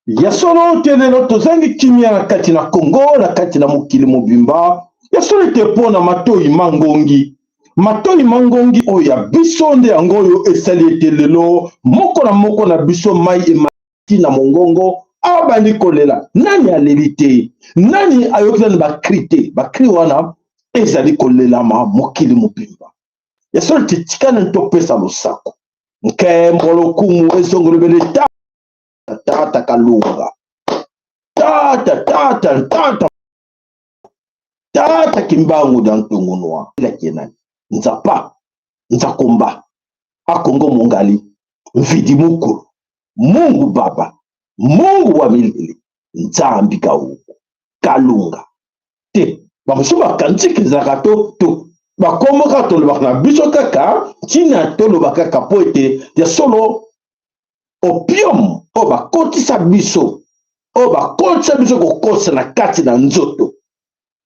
Ya solo te lelo tozangi kimia na kati na Congo, na kati na mokili mobimba. Ya solo ete mpo na matoi mangongi, matoi mangongi oyo ya biso nde yango oyo esali ete lelo moko na moko na biso mai emati na mongongo, abandi kolela. Nani aleli te? Nani ayoki nani bakri te? Bakri wana ezali kolelama mokili mobimba. Ya solo ete tika nani topesa losako, nkembo, lokumu ezongolobele tata Kalunga, tata tata tata tata Kimbangu da Ntungunua, nani Nzapa Nzakomba Akongo Mongali Mvidi Mukulu Mungu Baba Mungu wa milele Nzambi Kauku Kalunga te. Bamosusu bakanisi ezalaka to to bakombo kaka tolobaka na biso kaka ntina toloba kaka mpo ete ya solo opium oyo bakotisa biso, oyo bakotisa biso kokosa na kati na nzoto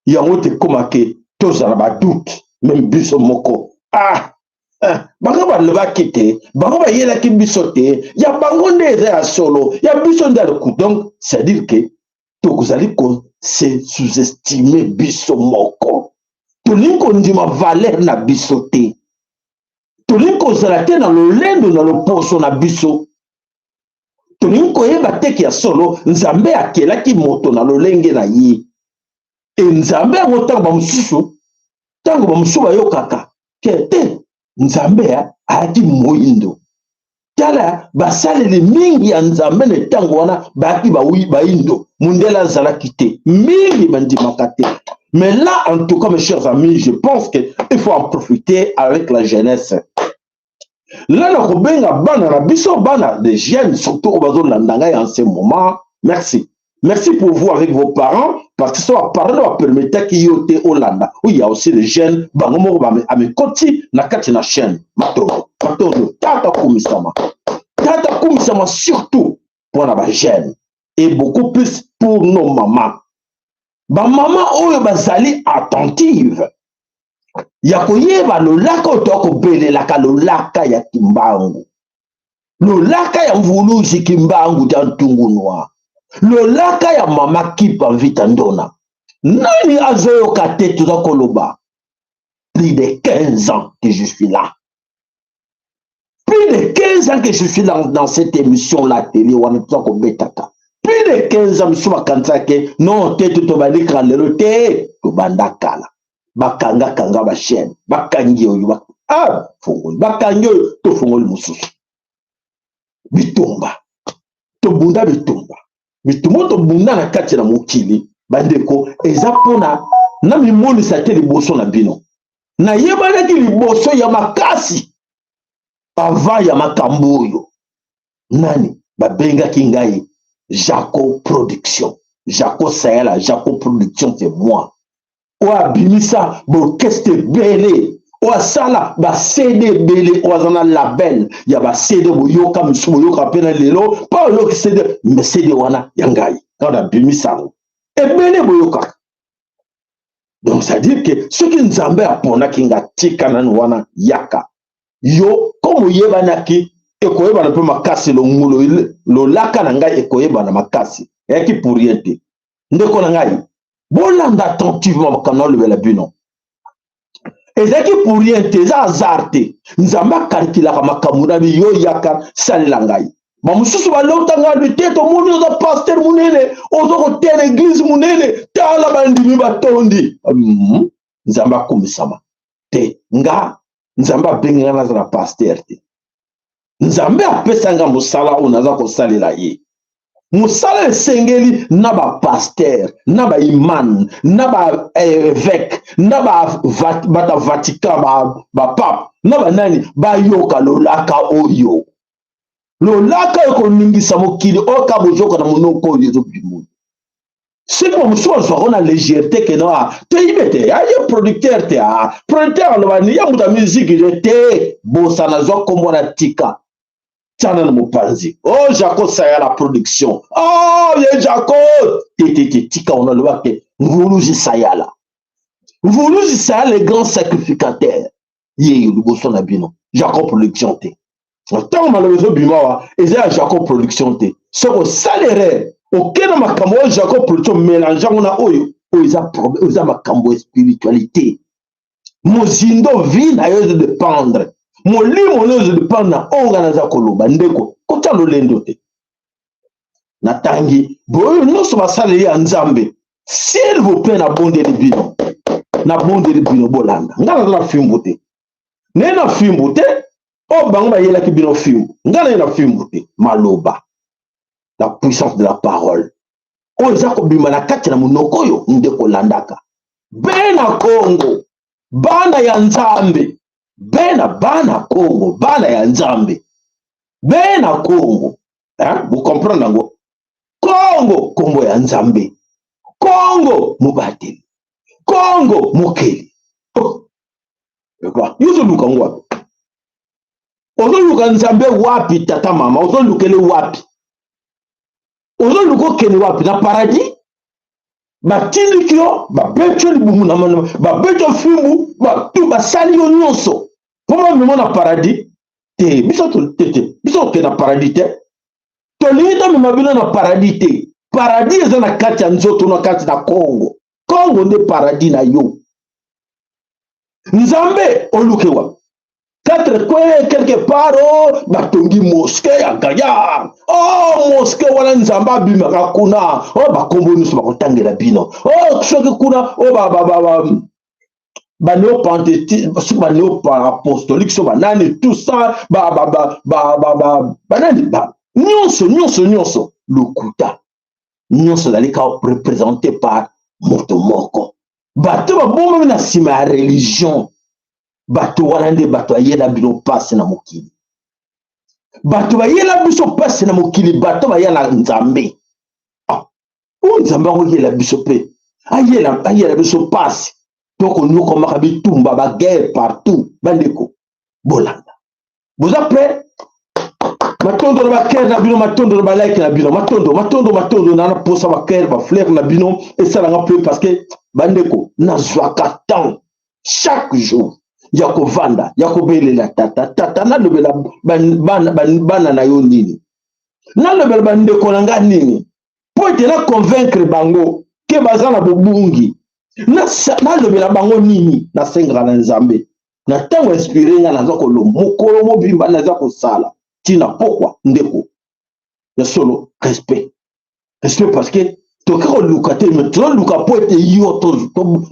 yango te ekomake tozala badoute meme biso moko. Bango balobaki te, bango bayelaki biso te, ya bango nde eza ya solo, ya biso nde ya lokuta. Donc c'est-à-dire que tokozali ko se sous-estimer biso moko, tolingi kondima valeur na biso te, tolingi kozala te na lolendo na loposo na biso, tolingi koyeba te ke ya solo Nzambe akelaki moto na lolenge na ye. E Nzambe yango ntango bamosusu bayokaka ke te Nzambe ayaki moyindo, tala basaleli mingi ya Nzambe na ntango wana bayaki bayindo, mundele azalaki te, mingi bandimaka te. Mais là, en tout cas, mes chers amis, je pense que il faut en profiter avec la jeunesse. Là, nakobenga bana na biso, bana des jeunes, surtout oyo bazolanda ngai en ce moment. Merci. Merci pour vous avec vos parents, parce que so baparents bapermettaki yo te olanda. Oui, il y a aussi les jeunes, bango moko bamekoti na kati na chaîne. Matondo, matondo, tata kumisama. Tata kumisama surtout pour la jeune et beaucoup plus pour nos mamans. Ba mama oyo bazali attentive ya koyeba lolaka oyo tokobelelaka, lolaka ya Kimbangu, lolaka ya Mvuluzi Kimbangu dia Ntungunua, lolaka ya mama Kipa Mvita Ndona. Nani azoyoka te toza koloba? Plus de 15 ans que je suis là, plus de 15 ans que je suis là dans cette émission là, télé wana toza kobetaka plus de 15 ans. Misu bakanisaka non te, to tobandi kaka lelo te, tobanda kala. Bakangakanga bachaîne, bakangi oyo, fongoli, bakangi oyo, tofongoli mosusu. Bitumba tobunda, bitumba, bitumba tobunda na kati na mokili, bandeko, eza mpona na mimonisa te liboso na bino. Nayebanaki liboso ya makasi avant ya makambo oyo. Nani babengaki ngai? Jaco Production, Jaco Sayala, Jaco Production, c'est moi oyo abimisa baorchestre ebele, oyo asala baCD ebele, oyo aza na label ya baCD. Boyoka misu, boyoka mpe na lelo mpo oyoki CD, mais CD wana ya ngai kaka nabimisa yango ebele, boyokaka. Donc c'est à dire que soki Nzambe aponaki nga, tika nanu wana, yaka yo komo oyebanaki, ekoyebana mpe makasi. Longulo lolaka na ngai ekoyebana makasi, eyaki pour rien te. Ndeko na ngai, bolanda attentivement makambo nalobela bino. Ezalaki pour rien te, eza hasard te. Nzambe akalkulaka makambo na yo. Yaka, salela ngai. Bamosusu balota ngai te, tomoni oza pasteur monene, oza kotela église monene, tala bandimi batondi. Nzambe akumisama te. Nga Nzambe abengi nga nazala pasteur te. Nzambe apesa nga mosala oyo naza kosalela ye. Mosala esengeli na bapasteur, na baimam, na baévêque, na bato ya Vatican, bapape, na banani, bayoka lolaka oyo, lolaka oyo koningisa mokili oyo ka bozoka na monoko oyo ezobimuna. Soki bamosusu bazwaka na légèreté ke no toyebi te, aye producteur te, a producteur aloba ni ya moto ya musique te, bosana, zwa kombo na tika tiana na mopanzi. Oh, Jaco Saya la production, oh ye Jaco te te te, tika wana, aloba te Mvuluzi Sayala, Mvuluzi Sayala, le grand sacrificateur, ye liboso na bino, Jaco Production te. Ntango maloba ezobima awa, eza ya Jacob Production te. Soki osali erreur, oke na makambo oyo Jacob Production, mélange yango na oyo oyo eza problème, eza makambo ya spiritualité mozindo. Vie na yo ezodépendre, molimo na yo ezodépendre na oyo nga naza koloba. Ndeko, kotya lolendo te. Natangi boyo nyonso basaleli ya Nzambe, s'il vous plaît, nabondeli bino, nabondeli bino, bolanda nga. Naza na fimbu te, naye na fimbu te. Oyo bango bayelaki bino fimbu, nga naye na fimbu te. Maloba, la puissance de la parole oyo eza kobima na kati na monoko oyo nde kolandaka. Bena Kongo, bana ya Nzambe, bena bana Kongo, bana ya Nzambe, bena Kongo, hein? Bocomprendre yango. Kongo, nkombo ya Nzambe. Kongo mobateli, Kongo mokeli. Oh. Yo ozoluka ngo wapi? Ozoluka Nzambe wapi? Tata, mama, ozolukele wapi? Ozoluka okende wapi? Na paradis? Batindiki yo, babeti yo libumu, babeti yo fimbu, batu basali yo nyonso mpo bamema na paradis te. Biso te te, biso okende na paradis te. Tolingi tomema bino na paradis te. Paradis eza na kati ya nzoto, na kati na Kongo. Kongo nde paradis na yo. Nzambe oluke wapi? Quatre coin, quelque part, oh, batongi mosquée ya gaillard. Oh, mosquée wana, Nzambe abimaka kuna. Oh, bakombo nyonso bakotangela bino. Oh, soki kuna, oh, ba, ba, ba, ba, banéo-pentecôtiste, soki banéo-apostolique, so banani, tout ça, banani, nyonso nyonso nyonso lokuta. Nyonso ezali kaka représenté par moto moko. Bato babombami na nsima ya religion, bato wana nde bato ayela bino mpasi na mokili. Bato bayela biso mpasi na mokili, bato baya na Nzambe. Ah, oyo Nzambe akoyela biso mpe ayela biso mpasi, tokonyokomaka bitumba, baguerre partout. Bandeko, bolanda, boza prêt? Matondo na bacœur na bino, matondo na balike na bino, matondo, matondo, matondo. Na naposa bacœur, bafleur na bino esalanga mpe, parce que bandeko, nazwaka temps chaque jour ya kovanda, ya kobelela Tata. Tata, nalobela bana na yo nini? Nalobela bandeko na nga nini mpo ete na convaincre bango ke baza na bobungi? Nalobela bango nini? Nasengaka na Nzambe na ntango inspire nga. Naza kolomba mokolo mobimba, naza kosala ntina pokwa. Ndeko ya solo, respect, respect, parce que toke koluka te, me tozoluka mpo ete yo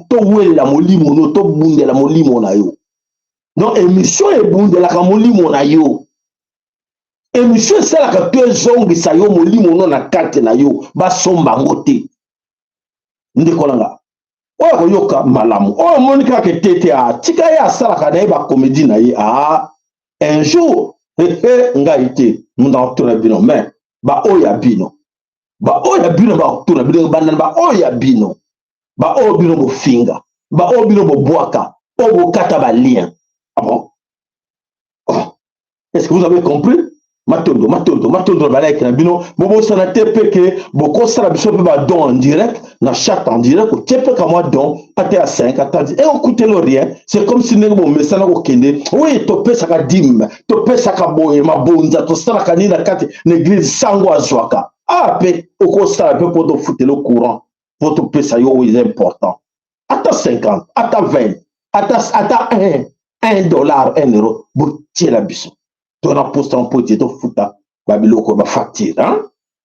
towelela molimo no, tobundela molimo na yo. Donc émission ebundelaka molimo na yo, émission esalaka to ezongisa yo molimo no na kati na yo. Basomba yango te, ndeko na nga. Oyo akoyoka malamu, oyo omoni kaka etete, atika ye, asalaka na ye bacomédie na ye. A un jour ngai te nakotuna bino, mais baoyo ya bino, baoyo ya bino bakotuna bino. Bandana baoyo ya bino, baoyo bino bofinga, baoyo bino bobwaka, oyo bokata balien. Ah bon, oh. Est-ce que vous avez compris? Matondo, matondo, matondo na balike na bino. Bobosana te mpe ke bokosala biso mpe badon en direct na chat en direct. Otie mpe kamwa don, ata ya 5, ata 10, ekokutelo rien. C'est comme si ndenge bomesana kokende oyo topesaka dîme, topesaka boye mabonza, tosalaka nini na kati na église, sango azwaka a mpe okosala mpe mpo tofutela courant, mpo topesa yo. Oyo eza important, ata 50, ata 20, ata 1, 1 dollar, 1 euro, botiela biso. Tona posta mpo ete tofuta babiloko, bafacture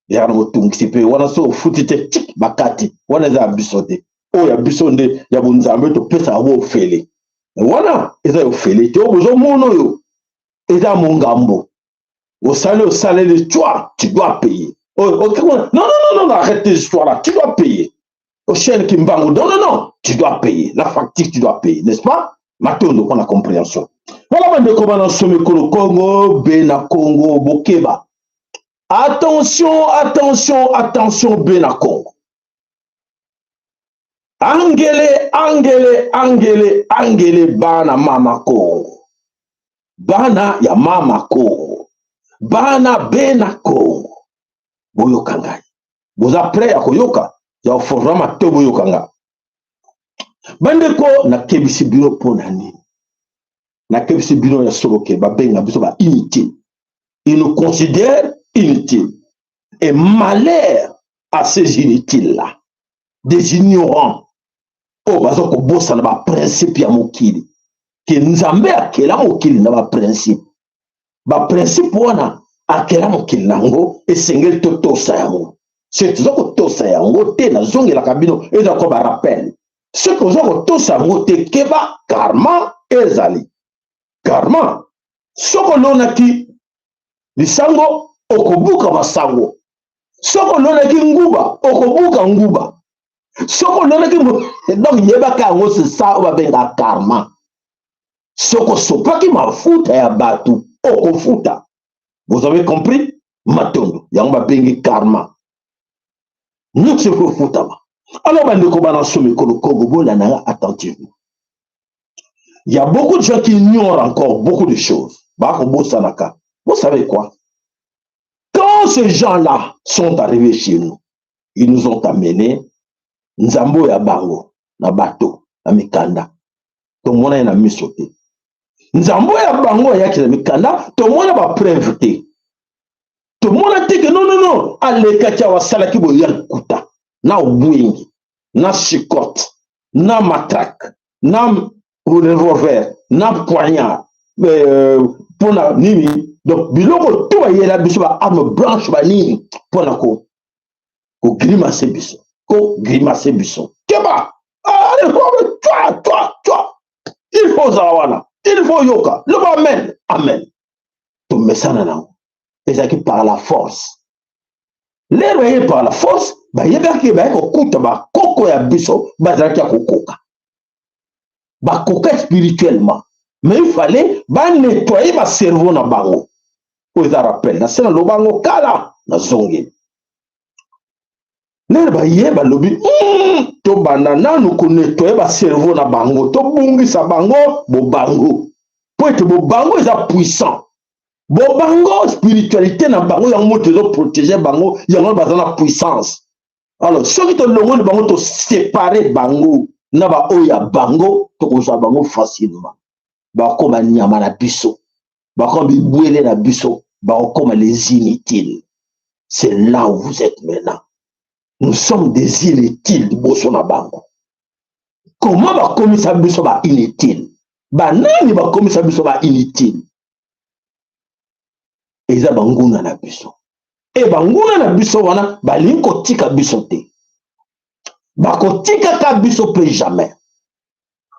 ezaka na motungisi mpe wana. So ofuti te, tik, bakati. Wana eza ya biso te. Oyo ya biso nde ya bonzambe, topesaka bo ofele. Wana eza ya ofele te. Oyo bozomona oyo eza mongambo. Osali, osaleli, toi tu dois payer. Oh, okay. Non, non, non, non, arrête tes histoires là, tu dois payer. Au chaîne Kimbangu, non, non, non, tu dois payer la facture, tu dois payer, n'est-ce pas? Matondo mpona compréhension. Voilà, bandeko bana somekolo Congo, bena Congo, bokeba, attention, attention, attention, bena Congo. Angele, angele, angele, angele, bana mama Congo, bana ya mama Congo, bana bena Congo, boyoka ngai. Boza prêt ya koyoka, ya koforama to boyoka nga? Bandeko, nakebisi bino mpo na nini? Nakebisi bino ya solo ke babenga biso bainutile. Il nous considère inutiles. Et malheur à ces inutiles-là, des ignorants, oyo baza kobosana baprincipe ya mokili, ke Nzambe akela mokili na baprincipe. Baprincipe wana akela mokili na yango, esengeli totosa yango. Soki toza kotosa yango te, nazongelaka bino, eza ko barappel. Soki oza kotosa yango te, keba, karma ezali. Karma, soki olonaki lisango, okobuka masango. Soki olonaki nguba, okobuka nguba. Soki olonaki, donc yebaka yango, c'est ça oyo babengaka karma. Soki osopaki mafuta ya bato, okofuta. Vous avez compris? Matondo, yango babengi karma. Nyonso ekofutama. Alors bandeko bana so mikolo Kongo, bolanda nga attentivement. Il y a beaucoup de gens qui ignorent encore beaucoup de choses. Bakobosanaka. Vous savez quoi? Quand ces gens-là sont arrivés chez nous, ils nous ont amenés Nzambo ya bango na bateau na mikanda. Tomona ye na miso te. Nzambo ya bango ayaki na mikanda, tomona ba preuve te. Tomona te ke non, non, non, alekaki awa, asalaki boye, ya lokuta. Na obwengi, na chicotte, na matraque, na revolver, na poignard, mpona nini? Donc biloko to bayela biso, ba arme blanche, banini, mpona ko kogrimacer biso, kogrimacer biso. Keba, allez, toi, toi, toi, il faut ozala wana, il faut yoka, loba amen, amen. Tomesana nango, ezalaki par la force. Lero baye par la force, bayebaki baye kokuta bakoko ya biso bazalaki ya kokoka, bakoka spirituellement, mais il fallait banettoyer bacerveau na bango. Oyo eza rappel na se na loba yango kala, nazongeli. Lere baye balobi, tobanda nanu konettoyer bacerveau na bango, tobungisa bango bobango, mpo ete bobango eza puissant. Bobango, spiritualité na bango, yango moto ezoprotéger bango, yango baza na puissance. Alors soki tolongoli bango, tosépare bango na baoyo ya bango, tokozwa bango facilement. Bakokoma nyama na biso, bakokoma bibwele na biso, bakokoma les inutiles. C'est là où vous êtes maintenant. Nous sommes des inutiles liboso na bango. Comment bakomisa biso ba inutile? Banani bakomisa biso ba inutile? Eza banguna na biso. E banguna na biso wana balingi kotika biso te, bakotikaka biso mpe jamais.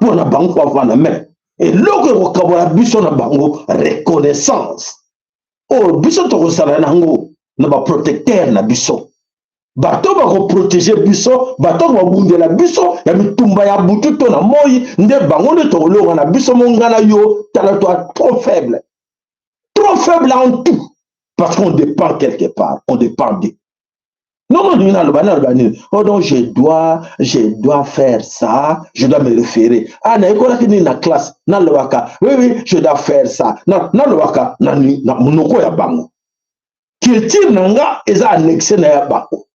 Mpo na bango bavanda, mais eloko ekokabola biso na bango, reconnaissance oyo biso tokozala nango na baprotecteur na biso, bato bakoprotéger biso, bato babundela biso ya mitumba ya butu to na moi, nde bango nde tokolonga na biso. Monga na yo, tala toi, trop faible, trop faible en tout, parce qu'on dépend quelque part, on dépend de non, non, nini naloba, naloba nini? Oh donc je dois faire ça, je dois me référer. Ah, nayekolaki nini na classe? Nalobaka oui, je dois faire ça. Nalobaka na monoko ya bango. Culture na nga eza annexe na ya bango.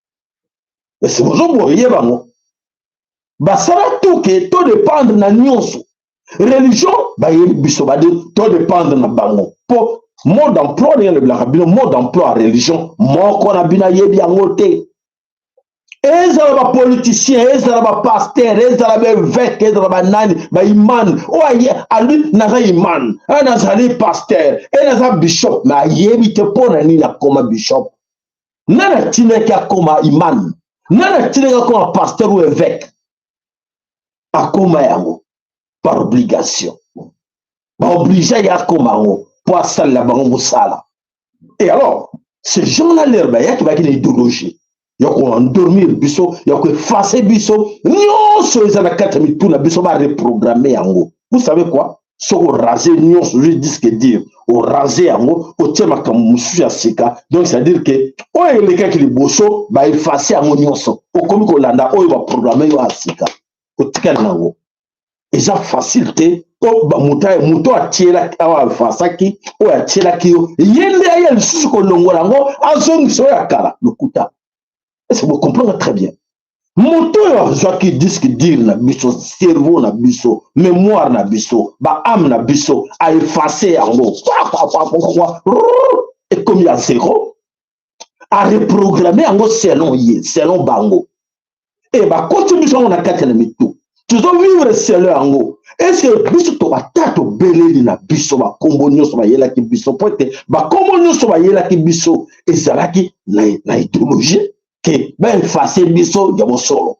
Ese bozoboye bango basala tuke todépendre na nyonso. Religion bayebi biso, bade todépendre na bango mpo mode d'emploi. Ndenge alobelaka bino mode d'emploi ya religion, moko na bino ayebi yango te. Ezala bapoliticien, ezala bapasteur, ezala baévêque, ezala banani, baimam oyo alobi naza imam, nazali pasteur, e naza bishop, mais ayebi te mpo na nini akoma bishop. Nani atindaki akoma imam? Nani atindaki akoma pasteur ou évêque? Akoma yango par obligation, baoblige ye akoma yango mpo asalela bango mosala. Et alors ces gens-là, lere bayaki, bayaki na idéologie ya koendormir biso, ya koeffacer biso nyonso eza na kati ya mitu na biso, bareprogramme yango. Vous savez quoi? Soki oraser nyonso, ozwi disque dur, oraser yango, otie makambo mosusu ya sika. Donc c'est à dire ke oyo elekaki liboso, baeffacer yango nyonso, okomi kolanda oyo baprogramme yo ya sika, otikali nango. Eza facile te. Moto atielaki awa, afasaki oyo atielaki yo, ye nde aya lisusu kolongola yango, azongisa oyo ya kala. Lokuta. Est-ce que vous comprenez très bien? Moto oyo azwaki disque dur na biso, cerveau na biso, mémoire na biso, baâme na biso, aeffacer yango. ekomi ya zero, areprogramme yango selon ye, selon bango, e bakoti biso yango na kati na mitu, tozovivre selon yango. Eske biso to ata tobeleli na biso bakombo nyonso bayelaki biso, mpo ete bakombo nyonso bayelaki biso ezalaki na idéologie ke baefase biso ya bosolo,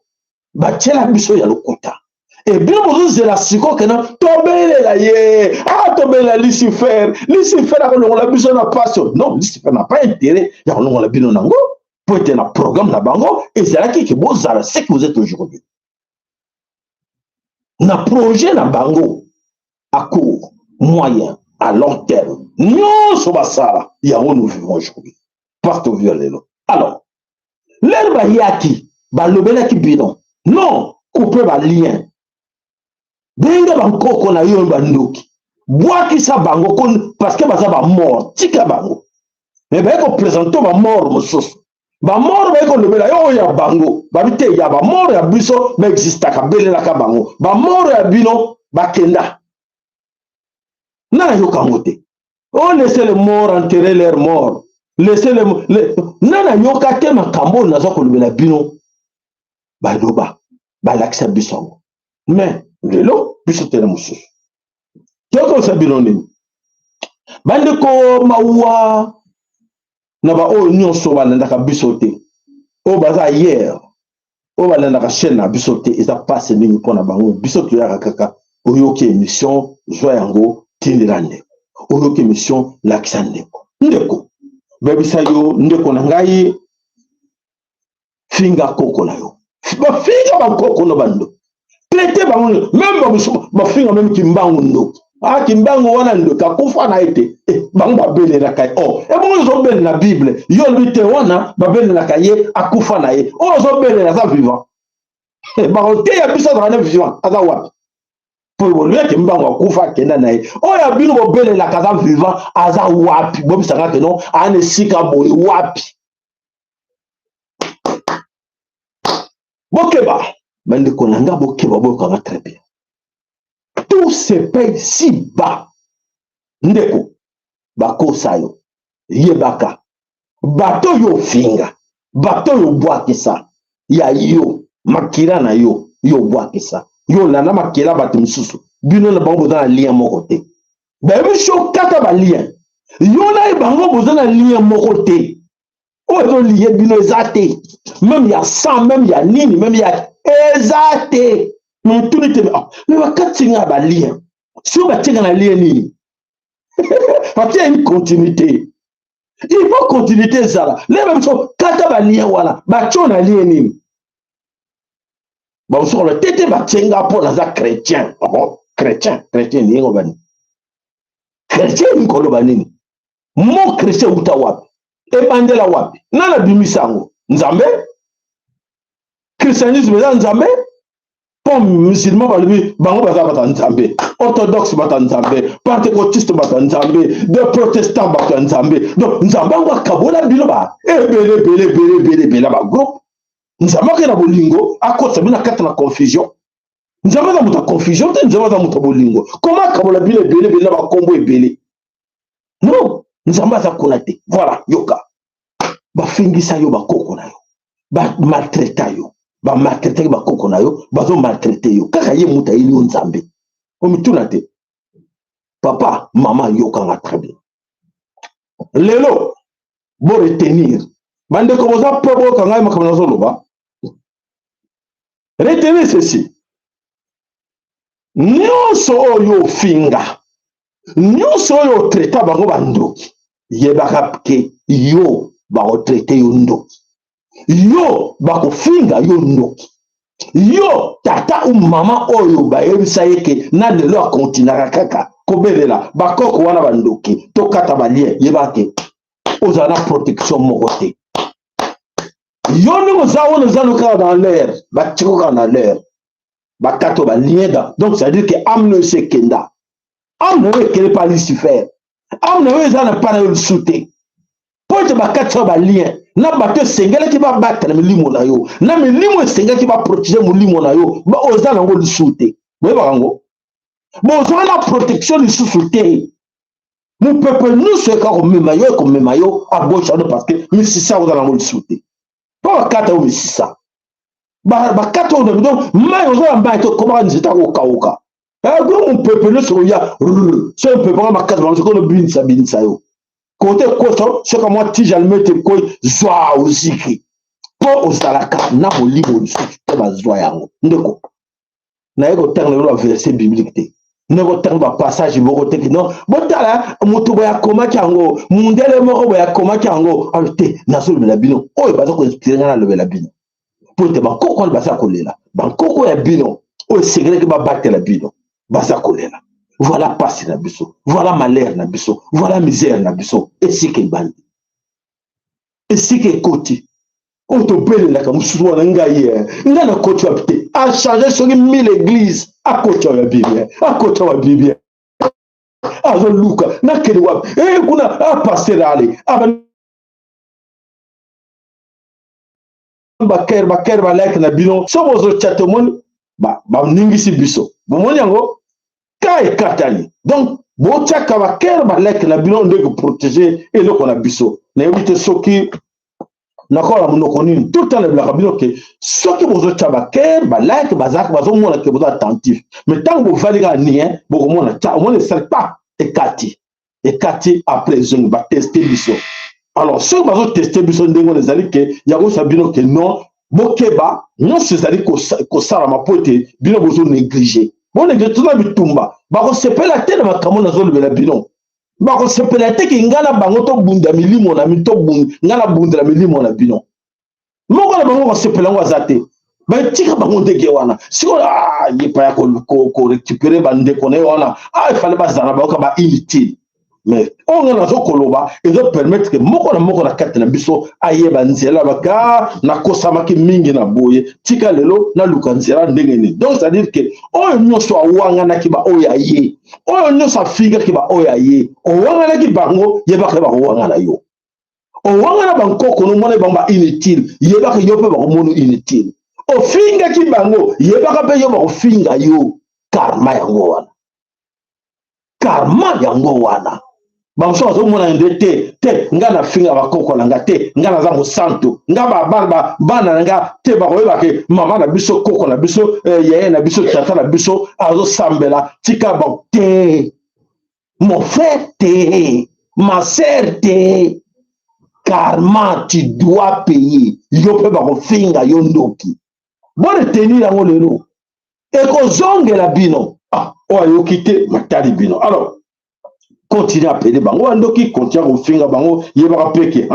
batiela biso ya lokuta. E bino bozozela sikoyo kena tobelela ye, ah, tobelela Lucifer, Lucifer akolongola biso na paso. Non, Lucifer n'a pas intérêt ya kolongola bino nango, mpo ete na programme na bango ezalaki ke bozala ce que vous êtes aujourd'hui. Na projet na bango à court, moyen, à long terme, nyonso basala yango, nous vivons aujourd'hui parce que lelo. Alors l'heure bayaki, balobelaki bino non, coupe balien, benga bankoko na yo bandoki, bwakisa bango parce que baza bamort, tika bango. Me baye koprésenter bamort mosusu, bamort baye kolobela yo oyo ya bango, babi te ya bamort ya biso baexistaka, belelaka bango, bamort ya bino bakenda na nayoka yango te. Oh, laissez les morts enterrer leurs morts, laissez les na nayoka te. Makambo oyo naza kolobela bino, baloba, balakisa biso yango. Mais lelo biso tele mosusu tokosa bino nini, bandeko? Mawa na baoyo nyonso balandaka biso te, oyo baza hier, oyo balandaka chaîne na biso te. Eza mpasi mingi mpona bango. Biso toyaka kaka, oyoki émission, zwa yango, tindela ndeko. Oyoki émission, lakisa ndeko. Ndeko, bayebisa yo, ndeko na ngai, finga koko na yo, bafinga bakoko no bando, traite bango même bamosusu bafinga même Kimbangu ndoki. Ah, Kimbangu wana ndoki, akufa na ye te. Eh, bango babelelaka ye. Oh, ebongo ozobelela Bible, yo olobi te wana babelelaka ye, akufa na ye. Oyo ozobelela aza vivant, bakoteya biso azala ne vivant, aza wapi? Po bolobaki Mbangu akufa, akenda na ye. Oyo ya bino bobelelaka aza vivant, aza wapi? Bobisanga ke non, ana esika boye, wapi? Bokeba, bandeko na nga, bokeba, boyokanga très bien. Tout se paye si bas. Ndeko, bakosa yo, yebaka bato oyo ofinga, bato oyo obwakisa ya yo makila na yo, yo obwakisa, yo olanda makila bato mosusu, bino na bango boza na lien moko te. Bayebi so kaka balien, yo na ye bango boza na lien moko te. Oyo ezolie bino eza te, même ya sang, même ya nini, même ya eza te. Motuni te, me bakati nga balien, soki batiaka na lien nini, batia une continuité, il faut continuité ezala. Leba biso kata balien wana, batio na lien nini? Bamosusu te te, batie nga mpo naza chrétien. Oh, chrétien, chrétien ndenge bani? Chrétien elingi koloba nini? Mo chrétien euta wapi? Ebandela wapi? Nani abimisa yango? Nzambe? Christianisme eza nzambe? Mpo musulman balobi bango baza bato ya nzambe, orthodoxe bato ya nzambe, pentecôtiste bato ya nzambe, de protestant bato ya nzambe. Donc nzambe yango akabola bino ba ebele ebele ebele ebele ebele bagroupe. Nzambe ake na bolingo akotisa bino na kati na confusion. Nzambe aza moto ya confusion te, nzambe aza moto ya bolingo. Koma akabola bino ebele ebele na bakombo ebele? Non, nzambe aza kuna te. Voilà, yoka, bafingisa yo bakoko na yo, bamaltraita yo, bamaltraitaki bakoko na yo, bazomaltraite yo kaka. Ye moto ayeli yo nzambe, omituna te. Papa, mama, yokanga très bien. Lelo boretenir, bandeko, boza mpe boyoka ngai makambo nazoloba. Retenir ceci: nyonso oyo ofinga, nyonso oyo otraita bango bandoki, yebaka ke yo bakotraite yo ndoki, yo bakofinga yo ndoki. Yo tata u mama oyo bayebisa ye ke na lelo akontinaka kaka kobelela bakoko wana bandoki, tokata balien, yebaka ke ozala na protection moko te. Yo ndenge oza wana, oza no kaka dans l'air, batiko kaka na l'air, bakato balien. Donc c'est à dire que âme no esi ekenda, âme na yo ekele pa Lucifer, âme na yo eza na mpa na yo lisusu te, mpo ete bakati oyo balien na bato esengelaki babatela milimo na yo, na milimo esengelaki baprotege molimo na yo, oza nango lisusu te. Boyebaka yango, bozwa na protection lisusu te. Mopepe nyonso eka komema yo, ekomema yo à gauche à droite, parce que misisa oza nango lisusu te, mpo bakata yo misisa, bakata oyo. Donc mai oza na mai te, okomaka nzete akokauka. Go mopepe nyonso oya, so mopepe wana makasi bango soki onobinisa binisa yo kote koso, soki mwa tige allumette ekoi, zwa oziki, mpo ozalaka na molimo lisusu te. Bazwa yango, ndeko. Naye kotanga lelo baverset biblique te, ndenge kotanga bapassage moko te. Non, botala moto boye akomaki yango, mundele moko boye akomaki yango. Alo te, nazolobela bino oyo baza koinspirer ngai. Nalobela bino mpo ete bankoko wana baza kolela. Bankoko ya bino oyo esengelaki babatela bino baza kolela. Voilà pasi na biso, voilà malheur na biso, voilà misère na biso. Esika ebandi, esika ekoti, oyo tobelelaka mosusu wana. Ngai ye, ngai nakoti wapi te? Achange soki mille église, akoti awa ya bibien, akoti awa bibien, azoluka nakende wapi? E kuna apaster ale bacœur, bacœur, balike na bino. So bozotya te, omoni baningisi biso, bomoni yango ka ekatani. Donc botiaka bacœur, balike na bino ndenge protéger eloko na biso. Nayebi te soki nakola monoko nini. Tout temps nalobelaka bino ke soki bozotya bacœur, balike, bazalaka bazomona ke boza attentif. Mais ntango bovali kaka nien, bokomona tia, omona esali pa ekati, ekati, après ezongi. Bateste biso. Alors soki bazoteste biso ndenge wana, ezali ke ya koyebisa bino ke non, bokeba. Nyonso ezali kosalama mpo ete bino bozonégliger, bonéglige. Toza bitumba, bakosepela te na makambo nazolobela bino. Bakosepela te ke ngai na bango tobunda milimo na ngai, nabundela milimo na bino. Moko na bango kosepela yango aza te. Batika bango ndenge wana. Sikoyo ah, ye pa ya korécupérer bandeko na ye wana, ah, efale bazala bayoka ba inutile. Mais oyo ngai nazokoloba ezopermettre ke moko na moko na kati na biso ayeba nzela. Baka nakosamaki mingi na boye, tika lelo naluka nzela ndenge nini. Donc c'est à dire ke oyo nyonso awanganaki baoyo aye, oyo nyonso afingaki baoyo aye, owanganaki bango, yebaka bakowangana yo. Owangana bankoko, nomona bango ba inutile, yebaka yo mpe bakomona inutile. Ofingaki bango, yebaka mpe yo bakofinga yo. Karma yango wana, karma yango wana. Bamosusu bazomona nde te te, nga nafinga bakoko na nga te, nga naza mosantu, nga bana na nga te bakoyeba ke mama na biso, koko na biso, yaya na biso, tata na biso azosambela. Tika ba te, mon frère te, ma sœur te. Karma, tu dois payer. Yo mpe bakofinga yo ndoki. Boretenir yango lelo, ekozongela bino. Ah, oyo ayoki te, matali bino. Alors continue appeler bango bandoki, continue kofinga bango, yebaka peke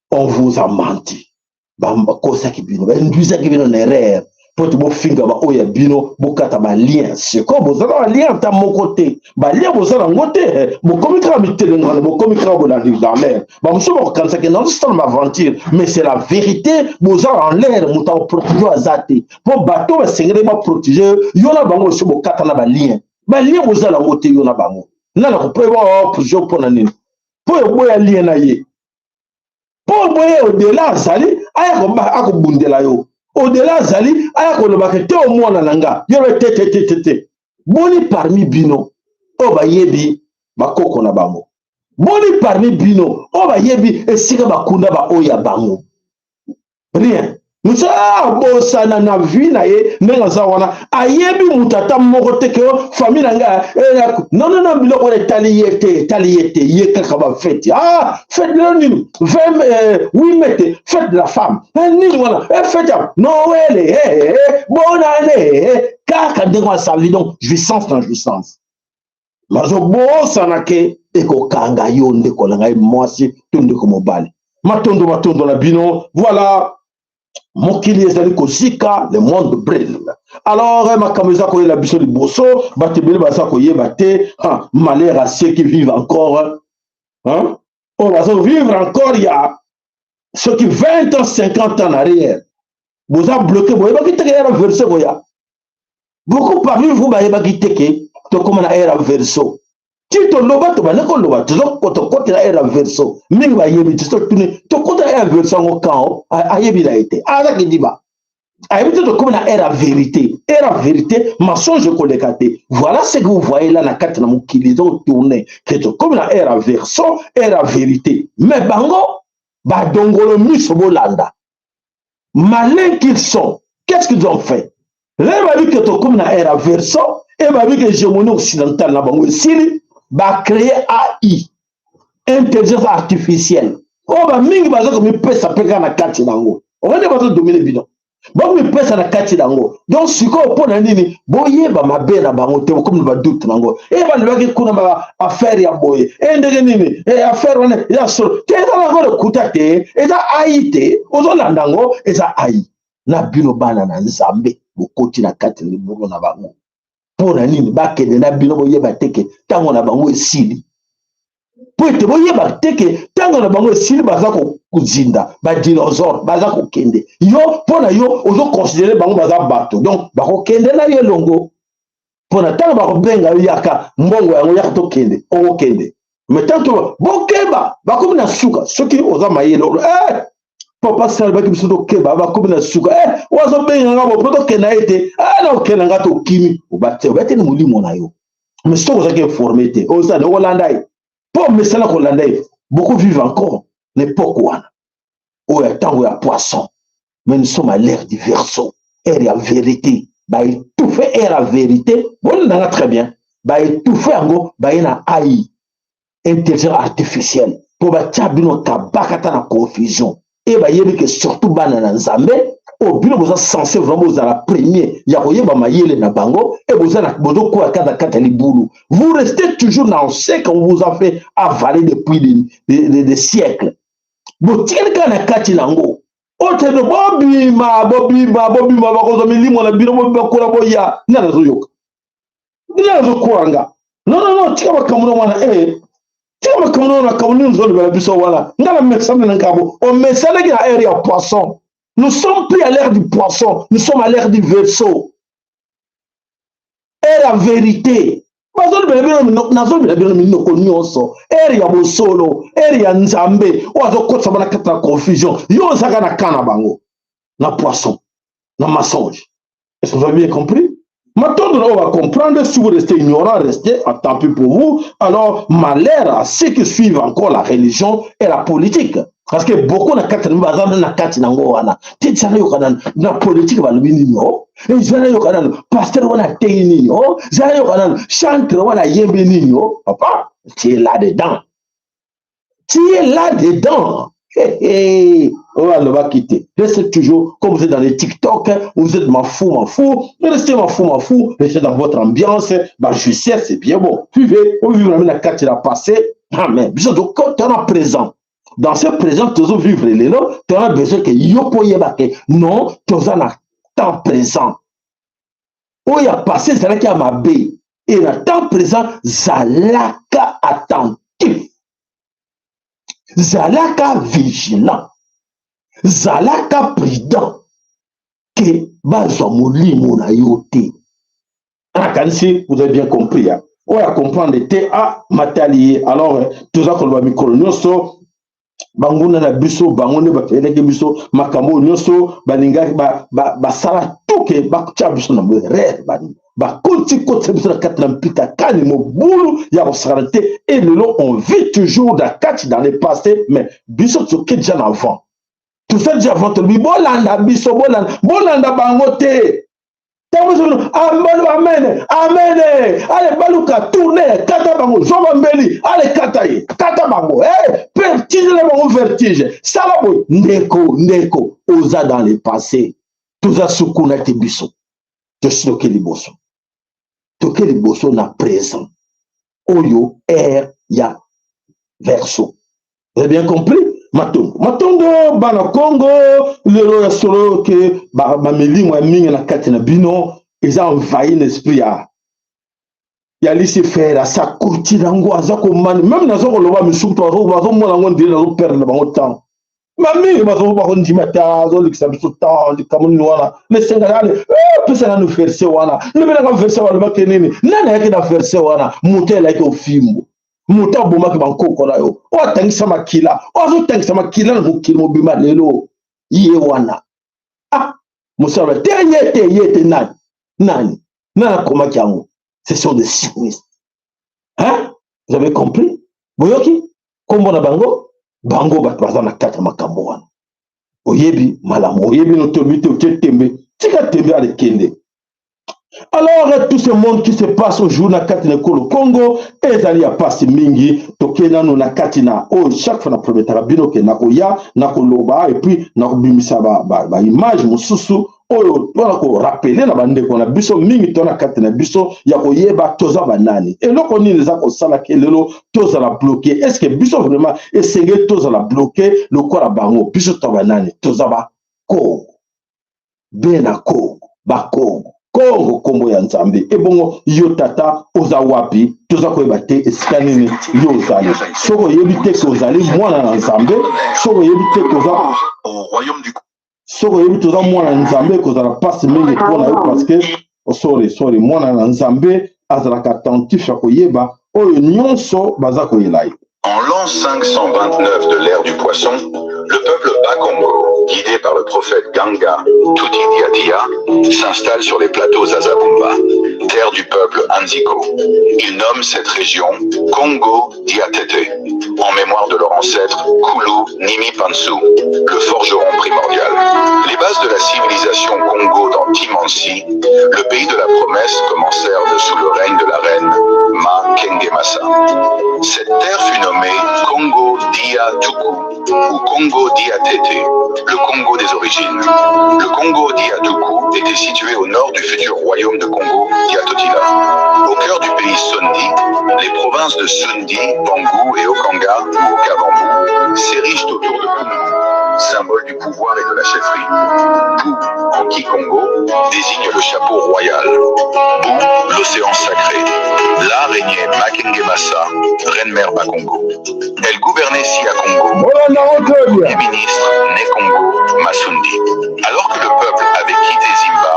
on vous a menti. Bakosaki bino, bainduisaki bino na erreur mpo te bofinga baoyo ya bino, bokata balien. Sikoyo boza na balien ata moko te, balien boza nango te. Bokomi kaka mitelengano, bokomi kaka bolandi dans l'air. Bamosusu bakokanisaki nazosala maaventure, mais c'est la vérité. Boza en l'air, moto akoprotéger aza te, mpo bato basengeli baprotéger yo na bango so bokata na balien. Balien boza nango te, yo na bango. Nana koprotéger mpona nini? Mpo eboya lien na ye, mpo boye odela azali aya akobundela yo, odela azali aya kolobaka te omwana na nga yo be te te te te te. Boni parmi bino oyo bayebi bakoko na bango? Boni parmi bino oyo bayebi esika bakunda baoyo ya bango? Rien. Moto abosana na vie na ye ndenge aza wana, ayebi moto ata moko te ke famille na ngai. Non, non, non, biloko wana etali ye te, etali ye te. Ye kaka bafête. Ah, fête lelo nini? 8 mai te, fête de la femme nini wana, fête ya Noël, bonne année, kaka ndenge asali. Donc jouissance na jouissance, bazobosana ke ekokanga yo, ndeko na ngai mwasi to ndeko mobali. Matondo, matondo na bino. Voilà, mokili ezali kozika, le monde brûle. Alors makambo eza koyela biso liboso, bato ebele baza koyeba te. Malheur à ceux qui vivent encore, hein? Oyo baza vivre encore ya soki 20 ans, 50 ans en arrière, boza bloqué. Boyebaki te ke ère Verseau koya. Beaucoup parmi vous bayebaki te ke tokóma na ère Verseau. Ti toloba, tobandi koloba, tokotela ère Verseau. Mingi bayebi te. Totuni, tokotela ère Verseau yango kan? Ayebi na ye te, azaki diba. Ayebi te tokomi na ère ya vérité. Ère ya vérité, mensonge ekoleka te. Voilà ce que vous voyez là na kati na mokili eza kotourne ke tokomi na ère ya verso, ère ya vérité. Mais bango badongolo miso, bolanda, malin qu'ils sont, qu'est-ce qu'ils ont fait? Lelo babi ke tokomi na ère ya verso e babi ke hégémonie occidentale na bango esili, bacréer AI, intelligence artificielle, oyo bamingi baza komipesa mpe kaka na kati na yango. Omoni, bazodomine bino, bakomipesa na kati na yango. Donc sikoyo, mpo na nini boyeba mabe na bango te? Bokomi na badoute nango. E balobaki kuna ba affaire ya boye, e ndenge nini? E affaire wana eza solo te, eza nango lokuta te, eza AI te. Ozolanda yango, eza AI na bino. Bana na Nzambe, bokoti na kati na libulu na bango. Mpo na nini bakende na bino? Boyeba te ke ntango na bango esili, mpo ete boyeba te ke ntango na bango esili. Baza kozinda, badinosaure baza kokende. Yo, mpo na yo, ozoconsidérer bango baza bato, donc bakokende na yo elongo. Mpo na ntango bakobenga yo, yaka, mbongo yango, yaka tokende, okokende. Mais tanto bokeba, bakomi na suka. Soki oza mayele, eh, papa salibaki biso tokeba, bakomi na suka. Eh, oyo azobenga nga bo mpo tokenda ye te. Eh, na okenda nga, tokimi, obateli molimo na yo. Mais soki ozalaki informé te, ozali okolanda ye mpo omesana kolanda ye. Beaucoup vivent encore l'époque wana oyo ya ntango ya poisson, mais nous sommes à l'ère du verseau, ère ya vérité. Baétouffe ère ya vérité, bolandanga très bien, baétouffe yango, baye na AI, intelligence artificielle, mpo batia bino kabaka ta na confusion. E bayebi ke surtout bana na Nzambe oyo bino boza censé vraiment bozala premier ya koyeba mayele na bango, e bozokoya kaka kati ya libulu. Vous restez toujours dans ce qu'on vous a fait avaler depuis des siècles. Botikali kaka na kati na yango. Oyo te, bobima, bobima, bobima, bakozwa milimo na bino. Bobima kuna, boya. Nani azoyoka? Nani azokwanga? Non, non, non, tika makambo na wana. E tika makambo na wana. Makambo nini ozolobela biso wana? Nga na mesana na nkabo, omesanaki na ère ya poisson. Nous sommes plus à l'ère du poisson, nous sommes à l'ère du verseau, ère ya vérité. Bazolobela bino, nazolobela bino minoko nyonso, ère ya bosolo, ère ya Nzambe. Oyo azokotisa bana kati na confusion, yo ozalaka na ka na bango na poisson, na mensonge. Est-ce que vous avez bien compris? Matondo na oyo va comprendre. Si vous restez ignorant, restez, tant pis pour vous. Alors malheur à ceux qui suivent encore la religion et la politique, parce que beaucoup na kati na baza na kati nango wana te. Zala yoka nanu na politique balobi nini o, zala yoka nanu pasteur wana ateyi nini o, zala yoka nanu chantre wana ayembi nini o. Papa, tu es là dedans, tu es là dedans. Oyo alobaki te. Restez toujours comme vous êtes dans les TikTok, vous êtes mafou mafou, restez mafou mafou, restez dans votre ambiance. Bajustice, c'est bien bon, vivez, ovivre na kati na passé. Amen. Biso tokota na présent. Dans ce présent tozovivre lelo, toza besoin ke yo mpo oyeba ke non, toza na temps présent. Oyo ya passé ezalaki ya mabe. E na temps présent, zalaka attentif, zalaka vigilant, zalaka prudent ke bazwa molimo na yo te. Nakanisi vous avez bien compris, hein? Oyo acomprendre te, a matali ye. Alors toza koloba mikolo nyonso, banguna na biso, bango nde bapelaki biso makambo oyo nyonso. Balingaki basala tuke, batia biso na erreur, bakoti kotisa biso na kati na mpita kani mobulu ya kosakana te. E lelo on vit toujours na kati dans le passé, mais biso toke déjà na avant, toza déjà avant. Tolobi bolanda biso, bolanda, bolanda bango te. Ntango biso amen, amen, ale baluka tourne, kata bango, zwa bambeli, ale kata ye, kata bango, eh, vertige na bango, vertige. Sala boye, ndeko, ndeko, oza dans le passé. Toza sukuna te. Biso tosi toke liboso, toke liboso na présent oyo, ère ya verseau. Vous avez bien compris? Matondo, matondo, bana Congo. Lelo ya solo ke bamilimo ya mingi na kati na bino eza envahi na esprit ya Lucifer. Asakoti nango, aza komani meme. Naza koloba misuku, bazomona yango ndenge nazoperdre na bango temps. Bamingi bakondima te, azolekisa biso temps. Likambo nini wana? Lesenga ale pesa nanu verset wana, lobelaka verset. Balobaki nini? Nani ayaki na verset wana? Moto elaki ofimbo, moto abomaki bankoko na yo, oyo atangisa makila, oyo azotangisa makila na mokili mobimba lelo, ye wana. Ah. Mosala te, ye te, ye te. Nani, nani, nani akomaki yango? Ce sont des sionistes, hein? Vous avez compris? Boyoki nkombo na bango? Bango bato baza na kati ya makambo wana. Oyebi malamu, oyebi no tobi te, otie tembe, tika tembe alekende. Alors, tout ce monde qui se passe aujourd'hui na kati na ekolo Congo ezali ya pasi mingi. Tokei nano na kati na oyo chaque fois na prometaka bino ke nakoya na koloba et puis na kobimisa ba image ba mosusu oyo mpona korappeler na bandeko na biso mingi to na kati na biso ya koyeba toza banani, eloko nini eza kosalaka lelo tozala bloqué. Est ce que biso vraiment esengeli tozala bloqué lokola bango? Biso to banani? Toza Bakongo, bena Kongo, Bakongo, Kongo, nkombo ya Nzambe. Ebongo yo tata oza wapi? Toza koyeba te esika nini yo ozali. Soki oyebi te ke ozali mwana na Nzambe, soki oyebi te ke oza, soki oyebi toza mwana na Nzambe, ekozala mpasi mingi mpo na yo, parce que, oh, sorry, sorry, mwana na Nzambe azalaka attentif ya koyeba oyo nyonso baza koyela ye. En l'an 529 de l'ère du poisson, le peuple Bakongo, guidé par le prophète Ganga Tutidiatia, s'installe sur les plateaux Zazabumba, terre du peuple Anziko. Ils nomment cette région Congo Diatete, en mémoire de leur ancêtre Kulu Nimi Pansu, le forgeron primordial. Les bases de la civilisation Congo dans Timansi, le pays de la promesse, commencèrent sous le règne de la reine Ma Kengemasa. Cette terre fut nommée Congo Dia Tuku ou Congo Dia Tete, le Congo des origines. Le Congo Dia Tuku était situé au nord du futur royaume de Congo Dia Totila. Au cœur du pays Sondi, les provinces de Sundi, Bangou et Okanga ou Okabambou s'érigent autour de Pungu, symbole du pouvoir et de la chefferie. Pu, en Kikongo, désigne le chapeau royal. Bu, l'océan sacré. Là régnait Makengemasa, reine-mère Bakongo. Elle gouvernait Sia Congo. Premier ministre Né Congo Masundi. Alors que le peuple avait quitté Zimba,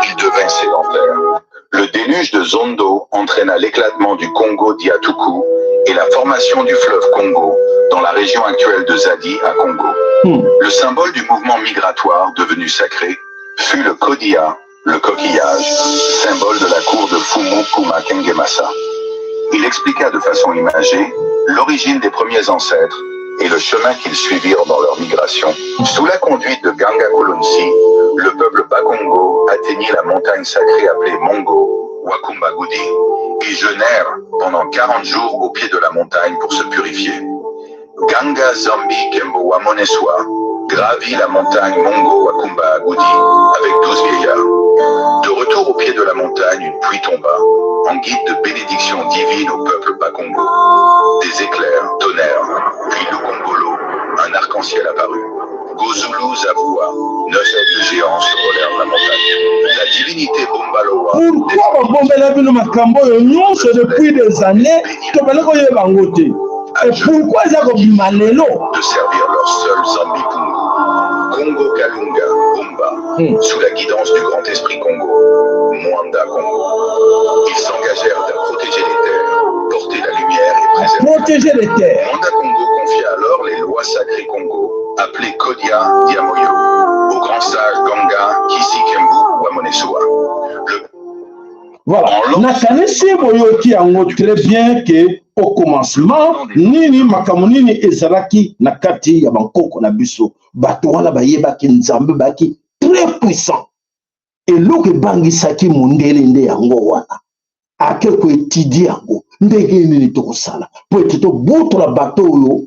il devint sédentaire. Le déluge de Zondo entraîna l'éclatement du Congo Diatuku et la formation du fleuve Congo dans la région actuelle de Zadi à Congo. Le symbole du mouvement migratoire devenu sacré fut le Kodia, le coquillage, symbole de la cour de Fumu Kuma Kengemasa. Il expliqua de façon imagée l'origine des premiers ancêtres et le chemin qu'ils suivirent dans leur migration. Sous la conduite de Ganga Kulunsi, le peuple Bakongo atteignit la montagne sacrée appelée Mongo, Wakumbagudi, et jeûnèrent pendant 40 jours au pied de la montagne pour se purifier. Ganga Zambi Kembo Wamoneswa gravit la montagne Mongo Wakumba Gudi avec 12 vieillards. De retour au pied de la montagne, une pluie tomba, en guide de bénédiction divine au peuple Bakongo. Des éclairs, tonnerres, puis Lukongolo, un arc-en-ciel apparut. Gozulu Zavua, neuf aigles géants survolèrent la montagne. La divinité Bombaloa. Pourquoi babombela bino makambo oyo nyonso depuis des années? Tobali koyeba yango te. Et pourquoi eza kobima lelo? De servir leur seul Zambi Pungu. Congo Kalunga, Bumba, sous la guidance du grand esprit Congo, Mwanda Congo. Ils s'engagèrent à protéger les terres, porter la lumière et préserver. Protéger les terres. Mwanda Congo confia alors les lois sacrées Congo, appelées Kodia Diamoyo, au grand sage Ganga Kisi Kembu Wamonesua. Le Voilà, nakanisi boyoki yango très bien ke au commencement nini, makambo nini ezalaki na kati ya bankoko na biso. Bato wana bayebaki Nzambe, bayaki très puissant. Eloko ebangisaki mondele nde yango wana ake koétudier yango, ndenge nini tokosala po ete tobotola bato oyo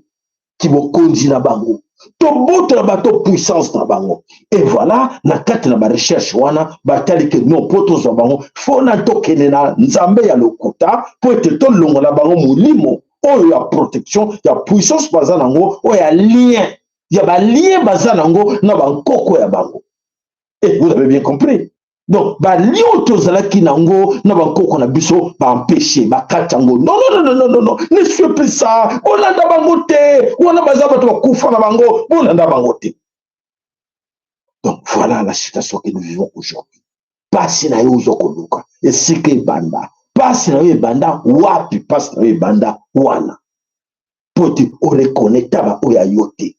kibokonzi na bango, tobotola bato puissance na bango. Et voilà, na kati na barecherche wana batali ke non, mpo tozwa bango, fo na tokende na Nzambe ya lokuta mpo ete tolongola bango molimo oyo ya protection ya puissance baza nango, oyo ya lien ya balien baza nango na bankoko ya bango. Et vous avez bien compris, donc balien oyo tozalaki nango na bankoko na biso, baempêche, bakati yango. Non, non, non, non, non, non, ne suis plus ça. Bolanda bango te, wana baza bato bakufa na bango, bolanda bango te. Donc voilà la situation que nous vivons aujourd'hui. Pasi na yo oza koluka esika ebanda, pasi na yo ebanda wapi? Pasi na yo ebanda wana po te oreconnecta baoyo ya yo te.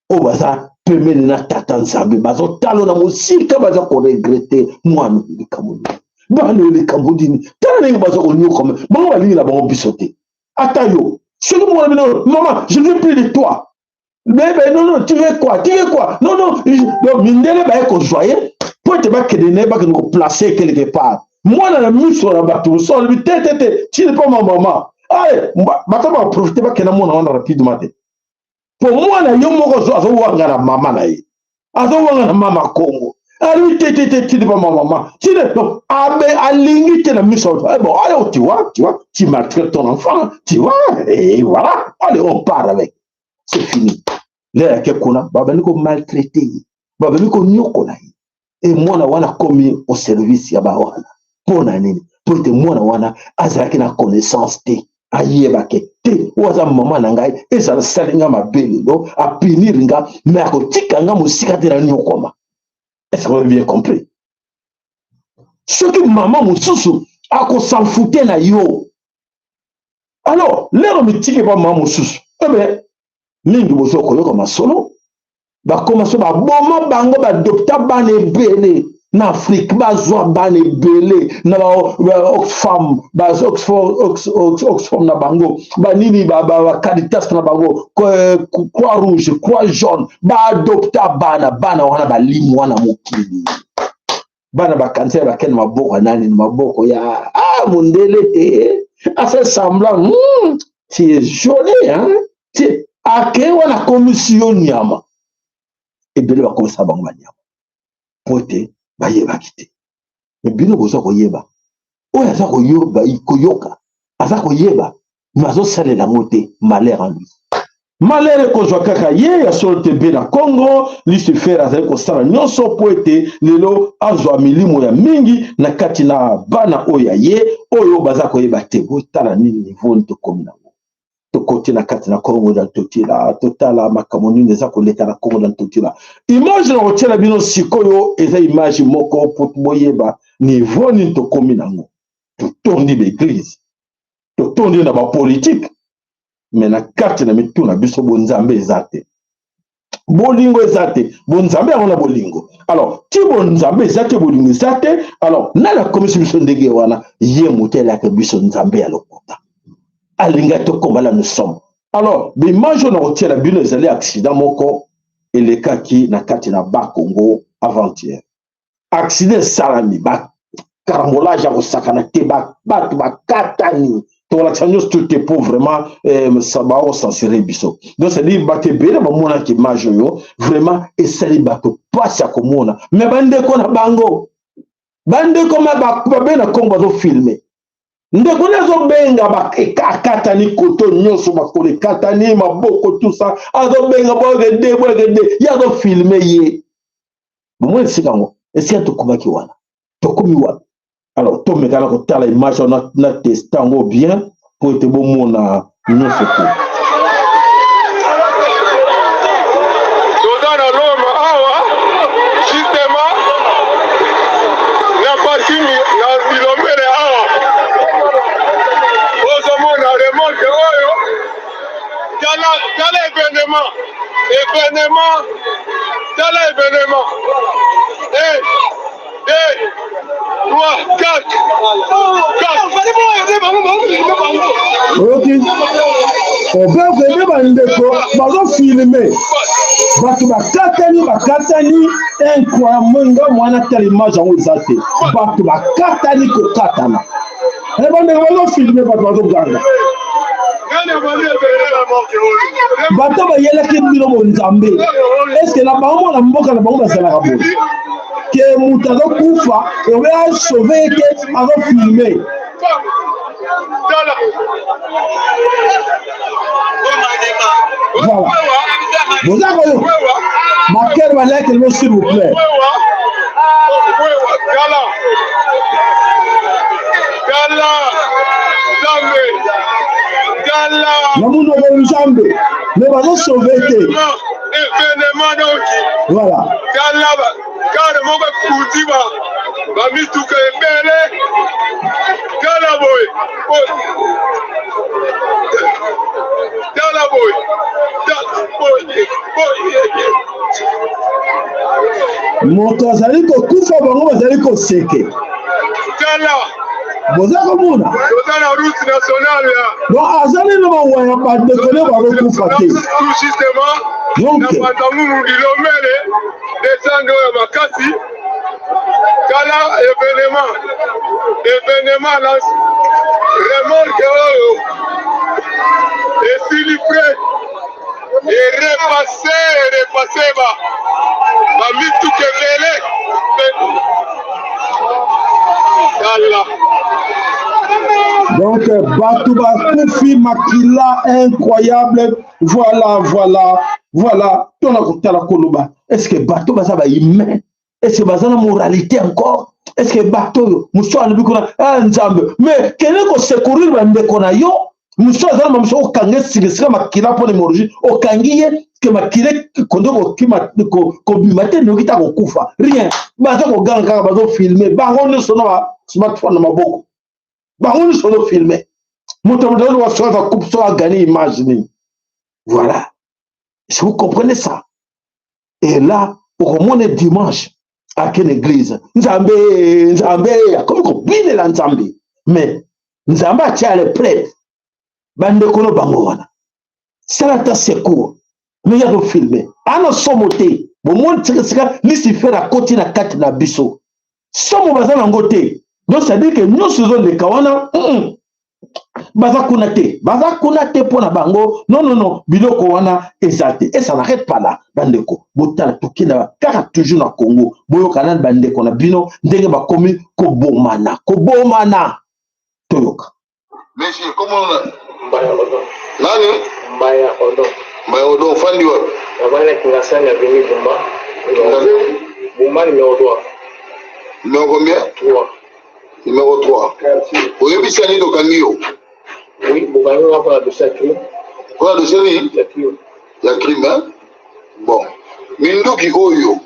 Oyo baza pembeni na tata Nzambe bazotala na mosika, baza koregrete mwana oyo likambo nini, bana oyo likambo nini, tala ndenge baza konyokama. Bango balingi na bango biso te. Ata yo soki mwana bino, mama, je veux plus de toi. Bebe, non, non, tu veux quoi, tu veux quoi? Non, non. Donc mindele baye kozwa ye mpo ete bakende na ye, bakende koplace quelque part mwana na miso na bato mosusu. Alobi te, te, te, tu n'es pas ma maman. Ale bato baprofite, bakenda mwana wana rapidement te, po mwana yo moko azowanga na mama na ye, azowanga na mama Kongo. Alobi te, te, te, tu n'es pas ma maman, tu n'es. Donc abe alingi te na miso. Eh bon, allez, tu vois, tu vois, tu maltraites ton enfant, tu vois, et voilà, allez, on part avec, c'est fini. Lelo ake kuna, babandi komaltraite ye, babandi konyokola ye, e mwana wana akomi au service ya bawana. Mpo na nini? Mpo ete mwana wana azalaki na connaissance te, ayebake te oyo aza mama na ngai. Ezala sali nga mabe lelo, apunir nga, me akotika nga mosika te na nyokoma. Est-ce que vous avez bien compris? Soki mama mosusu akosanfute na yo, alors lero mitiki pa mama mosusu ebe mingi, bozo koyoka masolo bakoma so baboma bango, badopta bana ebele na Afrique, bazwa bana ebele na ba Oxfam, ba Oxfam na bango, banini, bacaritas na bango, Croix Rouge, Croix Jaune, baadopta bana. Bana wana balimi wana mokili, bana bakanisa ya bakende maboko ya nani? Na maboko ya mondele te. Afe semblant, tu es joli, hein? Tu akei wana, akomisi yo nyama. Ebele bakomisa bango banyama po ete bayebaki te. Me bino boza koyeba, oyo aza koyoka, aza koyeba, me azosalela yango te, malheur en lui, malheur ekozwa kaka ye. Ya solo te, be na Congo, Lucifer azali kosala nyonso mpo ete lelo azwa milimo ya mingi na kati na bana oyo ya ye, oyo baza koyeba te. Botala nini niveau tokomi nango. Tokoti na kati na Congo na Ntotila, totala makambo nini eza koleka na Congo na Ntotila. Image na kotiela bino sikoyo eza image moko mpo boyeba niveau nini tokomi nango. Totondi baeglise, totondi na bapolitike, me na kati na mitu na biso bonzambe eza te, bolingo eza te. Bonzambe yango na bolingo. Alors ti bonzambe eza te, bolingo eza te, alors nani akomisi biso ndenge wana? Ye moto elaka biso nzambe ya lokuta, alinga tokoma la nous sommes. Alors baimage oyo na kotiela bino ezali accident moko elekaki na kati na Bakongo avant-hier. Accident esalami, bacarambolage ya kosakana te, bato bakatani. Tokolakisa nyonso tu te po vraiment bakosansire biso. Donc c'est-à-dire bato ebele bamonaki image oyo, vraiment esali bato mpasi ya komona. Me bandeko na bango, bandeko ma babe na Kongo bazofilme ndeko nde azobenga, akatani koto nyonso, makolo ekatani, maboko, tusa, azobenga boyokede, boyokede, ye azofilme ye. Bomoi esika yango, esika tokomaki wana, tokomi wapi? Alors tomekana kotala image wana na teste yango bien mpo ete bomona nyonso te. Toza na Loma awa, justement na parking na Bilombele awa, ozomona remorque oyo. Tala, tala événement, événement, tala événement. 1, 2, 3, 4, 4. Oyoki obevede, bandeko bazofilme bato bakatani, bakatani incroyable. Nga mwana, tala image yango, eza te, bato bakatani kokatana. E bandeko bazofilme, bato bazoganga. Bato bayelaki bino bonzambe, eske na bango mwana mboka na bango bazalaka boye ke moto azokufa, obe asauve ye te, azofilme? Voilà, boza koyoka bakere balekele bo, s'il vous plaît. Tala, tala, Nzambe, tala. Na munoko nzambe, me bazosauve te. Événement donc. Voilà. Tala kare moko ekuti ba bamituka ebele. Tala boye, tala boye, tala boye, boye. Moto azali kokufa, bango bazali koseke. Tala. Boza komona? Toza na route nationale. Donc azali na mawa ya bandeko ne bakokufa te. Tout justement. Donc na Pantangungu Dilomele descendre oyo makasi. Tala événement. Événement la remorque oyo esili près erepasse erepasse ba bamituka ebele. Tala. Donc bato bakufi, makila incroyable. Voilà, voilà, voilà. Tona kotala koloba, est ce que bato baza bahumain? Est ce que baza na moralité encore? Est ce que bato oyo mosusu alobi kuna, ah, Nzambe, mais kende kosecourir bandeko na yo. Mosusu aza na mamosu, okanga esika esika makila mpo na hémorragie, okangi ye ke makila konde kokima kobima te, noki ta kokufa. Rien, baza koganga kaka, bazofilme bango nyonso na ba smartphone na maboko, bango nyonso bazofilme. Moto azoka so aza coupe so aganye image nini. Voilà, est-ce que vous comprenez ça? Et là okomona dimanche akende église, Nzambe, Nzambe, akomi kobinela Nzambe, mais Nzambe atia le prêtre bandeko no bango wana, sala ata secours, mais ya kofilme ana somo te. Bomoni sika Lucifer akoti na kati na biso, somo baza nango te. Donc c'est à dire que nyonso ezoleka wana, baza kuna te, baza kuna te mpo na bango. Non, non, non, biloko wana eza te. Et ça n'arrête pas là, bandeko. Botala, tokenda kaka toujours na Congo. Boyoka nani bandeko na bino ndenge bakomi kobomana, kobomana. Toyoka. Monsieur, comment on a Mbaya Odon. Nani? Mbaya Odon. Mbaya Odon, ofandi wapi? Navandi na Kingasani, avenue Bumba. Kingasani? Bumba numéro 3. Numéro combien? 3. Numéro 3. Oyebisi nini tokangi yo? Oui, bokangi nga mpona dossier ya crime. Mpona dossier nini? Ya crime. Ya crime, hein? Bon. Minduki oyo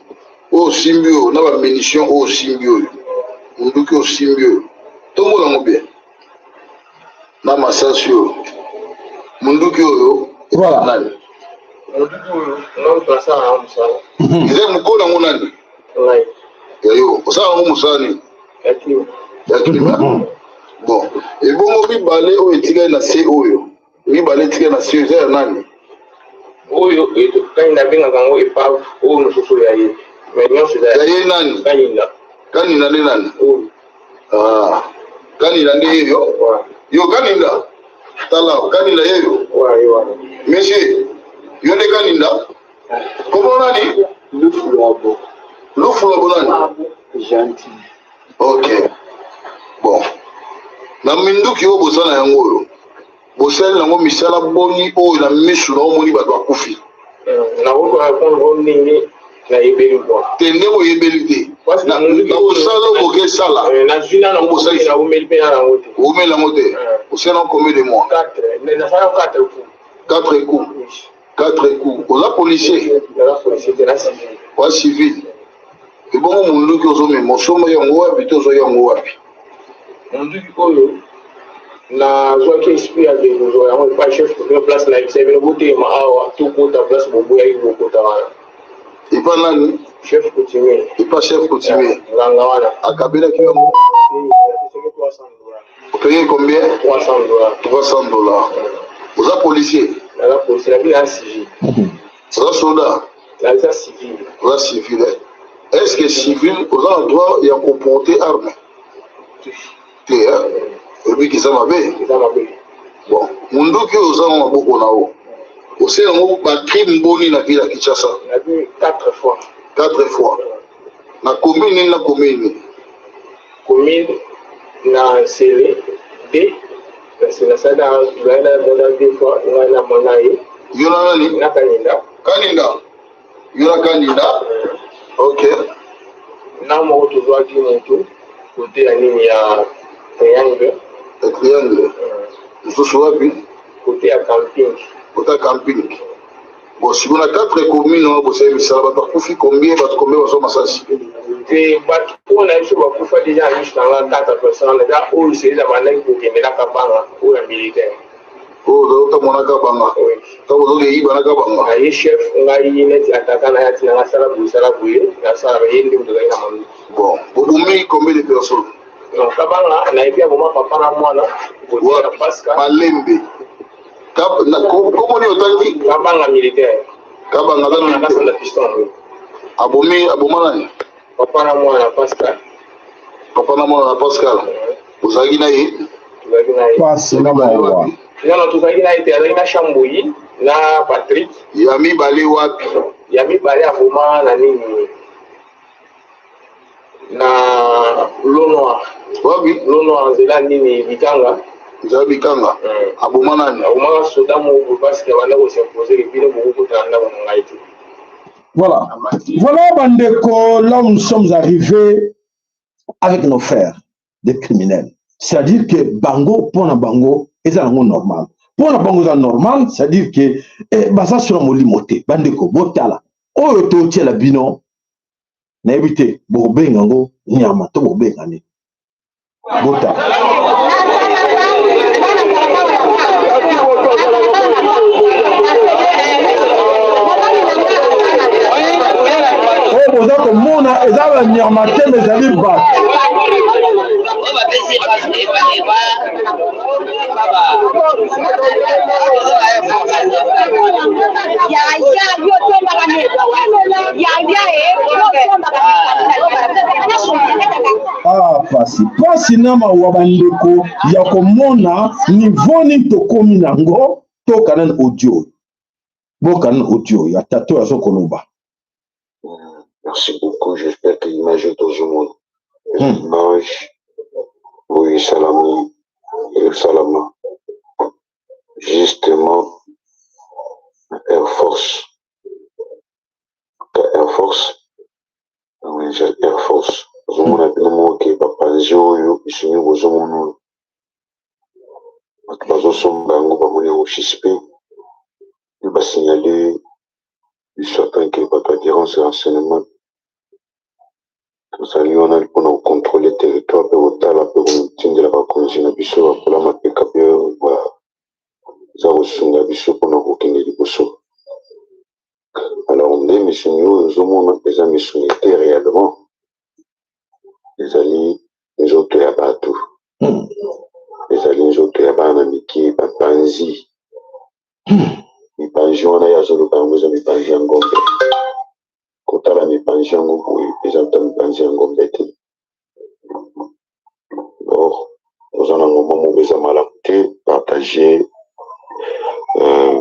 oyo osimbi oyo na bamunition oyo osimbi oyo, munduki osimbi oyo, tombola yango bien na masasi oyo, munduki oyo. Voilà. Nani? Munduki oyo, nga moto nasala yango mosala. Eza mokolo yango nani? Ngai. Ya yo osala yango mosala nini? Ya crime. Ya crime, hein? Bon, ebongo mibale oyo etikali na se, oyo mibale etikali na se, eza ya nani? Oyo kani nabengaka yango épave, oyo mosusu ya ye. Mais nyonso eza ya ye nani? Kaninda. Kaninda nde nani? Oyo. Ah, Kaninda nde ye yo? Ouais. Yo Kaninda, tala Kaninda ye yo. Ouais, ye wana. Monsieur, yo nde Kaninda? Kombo nani? Lufu Lwabo. Lufu Lwabo nani? Gentil. Ok, bon, na minduki oyo boza na yango oyo, bosali yango misala boni oyo na misu na omoni bato bakufi? Nakoki korépondre o ndenge nayebeli kwa. Te, ndenge oyebeli te. Parce que na munduki na oyo- mosala oyo bokesala. Nazwi nano Obosalisi. naumeli mpe na yango te. Oumeli yango te? Osali yango combien de mois? 4, nasala 4 coups. 4 coups? 4 coups. Oza policier? Naza policier te, na civil. Oza civil. Ebongo munduki ozomema, osomba yango wapi to ozwa yango wapi? Munduki oyo, nazwaki esprit ya ke kozwa yango epai chef coutumier, place na yebisa bino botelema awa, tokota place boboyaki bokota wana. Epa nani? Chef coutumier. Epa chef coutumier. Nganga wana. Akabelaki yango? Apesaki 300 dollars. Opeye combien? 300 dollars. 300 dollars. Oza policier? Naza policier, nabi na civil. Oza soldat? Naza civil. Oza civil, eh? Est ce que civil oza na droit ya koporter arme te, eh? Oyebiki eza mabe? Eza mabe. Bon, munduki oyo oza na maboko na yo, osala yango bacrime boni na ville ya Kinshasa? Nabi 4 fois. 4 fois. Na commune nini, na commune nini? Commune na Nsele d nasali na mona deux fois, ngai na mona ye. Yo na nani? Na Kaninda. Kaninda, yo na Kaninda, ok. Na moko tozwaki motu kote ya nini, ya triangle. Ya triangle. Mosusu wapi? Kote ya camping. Kote ya camping. Bon, sikoyo na 4 commune wana bosali misala, bato bakufi combien? Bato combien bazwa masasi? Te, bato oyo na biso bakufa déjà na miso na nga 4 personnes. Eza oyo seleza bandaki kokende na Kabanga, oyo ya militaire. Oyo ozali otambola na Kabanga, ntango ozoki eyiba na Kabanga. Na ye chef ngai neti ataka na ye atina nga sala boye sala boye nasala ye nde moto azali na manduki. Bon, bobomi combien de personnes? Non, Kabanga nayebi aboma papa na mwana kotia Pascal. Malembe. Kombo nini otangi? Kabanga militaire. Kabanga aza na kasa na piston. Abomi aboma nani? Papa na mwana Pascal. Papa na mwana na Pascal. Ozalaki na ye? Tozalaki na ye. Pasi na mawa. Non, non, tozalaki na ye te, azalaki na Chamboyi na Patrick. Ya mibale wapi? Ya mibale aboma na nini? Na l'eau noire. Wapi? L'eau noire nzela nini Bikanga. Nzela Bikanga. Aboma nani? Abomaka soda moko parce que abanda ko s'imposer que bino bokokota na ndako na ngai te. Voilà. Voilà, bandeko, là où nous sommes arrivés avec nos frères, des criminels. C'est-à-dire que bango, pour bango, eza nango normal. Pour bango eza normal, c'est-à-dire que eh, baza sur molimo te, bandeko, botala. Oyo totiela bino, nayebi te, bokobenga yango nyama to bokobenga nini. Botala. Oyo boza komona eza banyama te, me ezali bato. Ah, pasi pasi na mawa bandeko ya komona niveau nini tokomi nango. Toka nani audio, boka nani audio ya tata oyo azokoloba. Merci beaucoup. J'espère que l'image est au monde. Image, oui, salami, et salama. Justement, Air Force. Air Force. Oui, Air Force. Ozomona bino moko ke bapanzi oyo bisungi bozomona oyo bato bazosomba yango bamoni yango suspect mpe basignale biso en tant que bato ya adhérence ya renseignement. Tozali wana mpona kocontrôle territoire mpe kotala mpe kotindela bakonzi na biso bakola mapeka mpe baza kosunga biso mpona kokende liboso. Alors nde misuni oyo ozomona eza misuni te, réellement ezali nzoto ya bato, ezali nzoto ya bana mike. Bapanzi mipanzi wana ye azoloba yango eza mipanzi ya ngombe. Kotala mipanzi yango boye, eza ta mipanzi ya ngombe te. Or toza na ngomba moko eza malamu te. Partage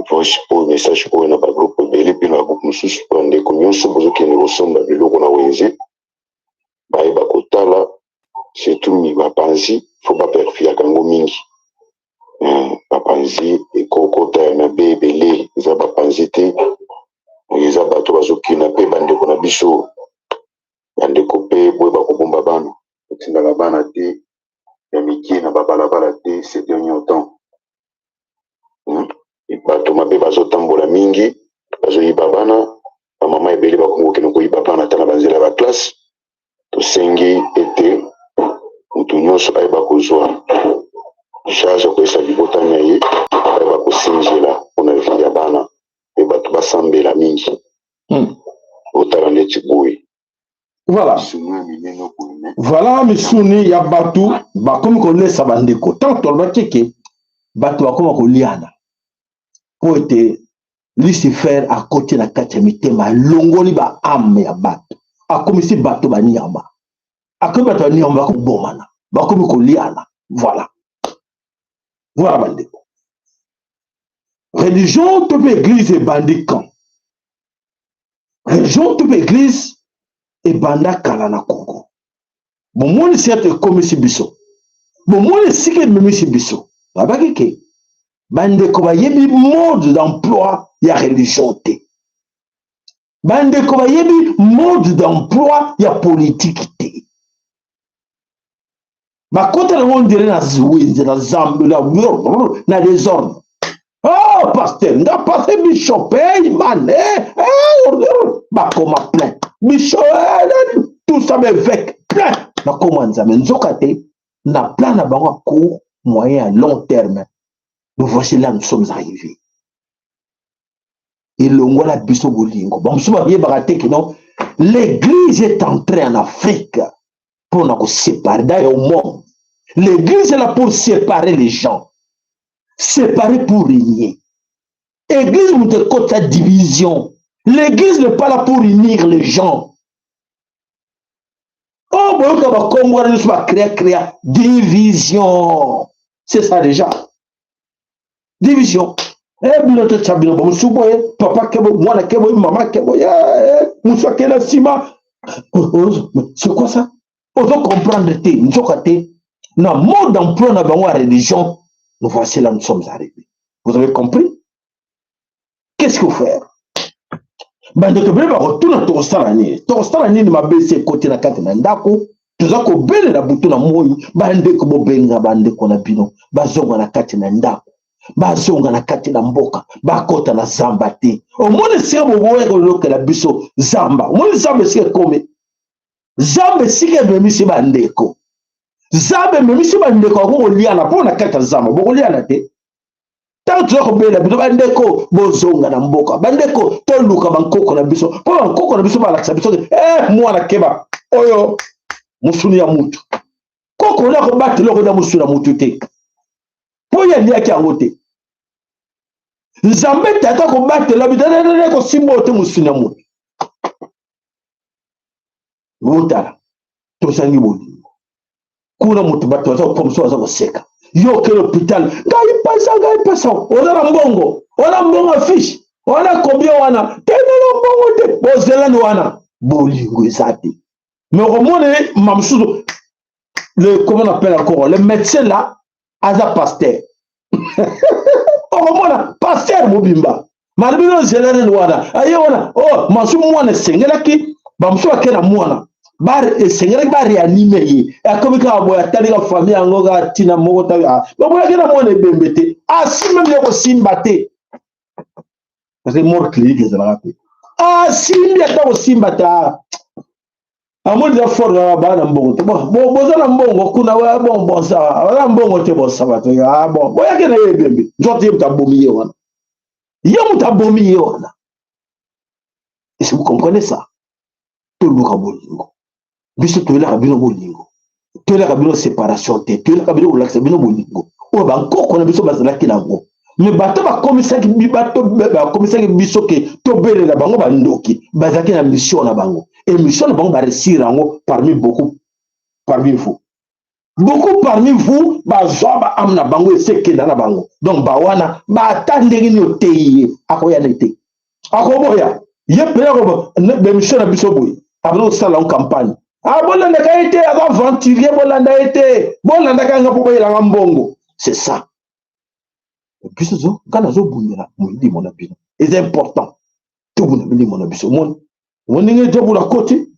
voice oyo, message oyo na bagroupe ebele mpe na bagroupe mosusu. Bandeko nyonso bozokende kosomba biloko na wenze, bayeba kotala surtout bapanzi, fo baperfiaka yango mingi. Bapanzi ekokota ya mabe ebele, eza bapanzi te, eza bato bazokina. Mpe bandeko na biso, bandeko mpe boyeba kobomba bana, kotindaka bana te ya mike na babalabala te. Ces dernier temps bato mabe bazotambola mingi, bazoyiba bana. Bamama ebele bakomi kokende koyiba bana ata na banzela ya baklasse. Tosengi ete motu nyonso ayeba kozwa charge ya koyesa libota na ye, ayeba kosinzela mpona vie ya bana mpe bato basambela mingi. Otala neti boye. Voilà. Misuni ya minene boye. Voilà, misuni ya bato bakomi kolesa bandeko. Ntango tolobaki ke bato bakoma koliana mpo ete Lucifer akoti na kati ya mitema, alongoli baâme ya bato, akomisi bato banyama, akomi bato banyama, bakobomana, bakomi koliana. Voilà, voilà bandeko. Religion to mpe église ebandi quand? Religion to mpe église ebanda kala na Congo. Bomoni certes ekomisi biso, bomoni esika ememisi biso. Babaki ke bandeko bayebi mode d'emploi ya religion te, bandeko bayebi mode d'emploi ya politike te. Bakota nango ndele na wenze, na zambe, na désordre. Oh, pasteur nga, pasteur, bishop, hey, man, hey, hey, bakoma plein bishop, hey, tout ça, évêque plein bakoma Nzambe. Nzoka te na plan na bango ya court, moyen, ya long terme. Nous voici là, nous sommes arrivés. Elongola biso bolingo. Bamosusu bayebaka te que non, l'église est entrée en Afrique pour nous séparer. D'ailleurs, au monde, l'église est là pour séparer les gens. Séparer pour régner. Église moto ekotisa division. L'église n'est pas là pour unir les gens. Oh, boyoka bakombo wana nyonso bacréa créa division. C'est ça déjà. Division. Eh bino totya bino bamosusu boye, papa kebo, mwana kebo, mama kebo, mosu akei na nsima. C'est quoi ça? Ozo comprendre te, nzoka te. Na mode d'emploi na bango ya religion, nous voici là, nous sommes arrivés. Vous avez compris? Qu'est-ce qu'il faut faire? Bandeko ebele bakotuna tokosala nini? Tokosala nini? Mabe esi ekoti na kati na ndako, toza kobelela butu na moi. Bandeko, bobenga bandeko na bino bazonga na kati na ndako, bazonga na kati na mboka, bakota na zamba te. Omoni esika boboya kolokela biso zamba, omoni zamba esika ekomi, zamba esika ememisi bandeko, zamba ememisi bandeko yako koliana mpo na kati ya zamba bokoliana te. Ntango toza kobela bino bandeko, bozonga na mboka, bandeko, toluka bankoko na biso, mpo bankoko na biso balakisa biso ke eh, mwana keba, oyo mosuni ya mutu, koko na kobatela okoda mosuni ya mutu te, mpo ye aliaki yango te. Nzambe tata kobatela bitatata kosimba oyo te, mosuni ya mutu. Botala, tozangi bolingo kuna, moto bato baza kokomisa, baza koseka yo. Okele hôpital, ngai pasa, ngai pasa, oza na mbongo, oza mbongo affiche wana combien wana te, nana mbongo te, bozelani wana, bolingo eza te. Mais okomona ma mosusu, le, comment on appelle encore, le médecin là aza pasteur. Okomona pasteur mobimba malobino ozelani wana, aye wana oh, masu mwana esengelaki, bamosusu bake na mwana esengelaki baréanimer ye, akomi kaka boye, atali ka famille yango kaka ntina moko ta baboyaki na mwana ebembe te, asimbi mine kosimba te, parce que mort clinique ezalaka te. Asimbi ata kosimba te, amoni eza fort kaka baa na mbongo te. Bon, boza na mbongo kuna, bon, bon, ça va, baza na mbongo te, bon, ça va te. Ah bon, boyaki na ye ebembe, nzoto ye moto abomi ye wana, ye moto abomi ye wana. Est-ce que vous comprenez ça? Toluka bolingo. Biso toyelaka bino bolingo, toyelaka bino séparation te, toyelaka bino kolakisa bino bolingo oyo bankoko na biso bazalaki nango. Me bato bakomisaki, bato bakomisaki biso ke tobelela bango bandoki. Bazalaki na mission na bango, et mission na bango baréussir yango. Parmi beaucoup, parmi vous, beaucoup parmi vous bazwa baâme na bango, esi ekenda na bango. Donc bawana bata ndenge nini oteyi ye, akoya ne te, akoboya ye mpenza baémission na biso boye. Abona kosala yango campagne, ah, bolandaka ye te, aza aventurier, bolanda ye te, bolandaka yanga mpo boyelanga mbongo. C'est ça. Biso nga nazobundela molimo na bino, eza important tobunda milimo na biso. Omoni, omoni ndenge diabolo akoti.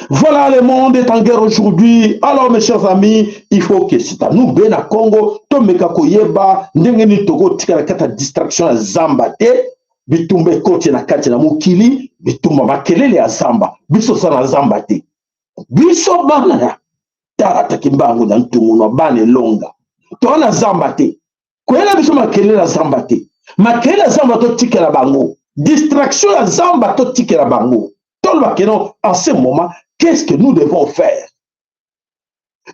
Voilà, le monde est en guerre aujourd'hui. Alors, mes chers amis, il faut que c'est à nous, Bena Congo, tomeka koyeba, ndenge nini tokotikala kati ya distraction ya zamba te. Bitumba ekoti na kati na mokili, bitumba, makelele ya zamba. Biso toza na zamba te. Biso bana ya talataki mbangu na ntungu na bana elonga. Toza na zamba te. Koyela biso makelele ya zamba te. Makelele ya zamba totikela bango. Distraction ya zamba totikela bango. Toloba que non, en ce moment, qu'est-ce que nous devons faire?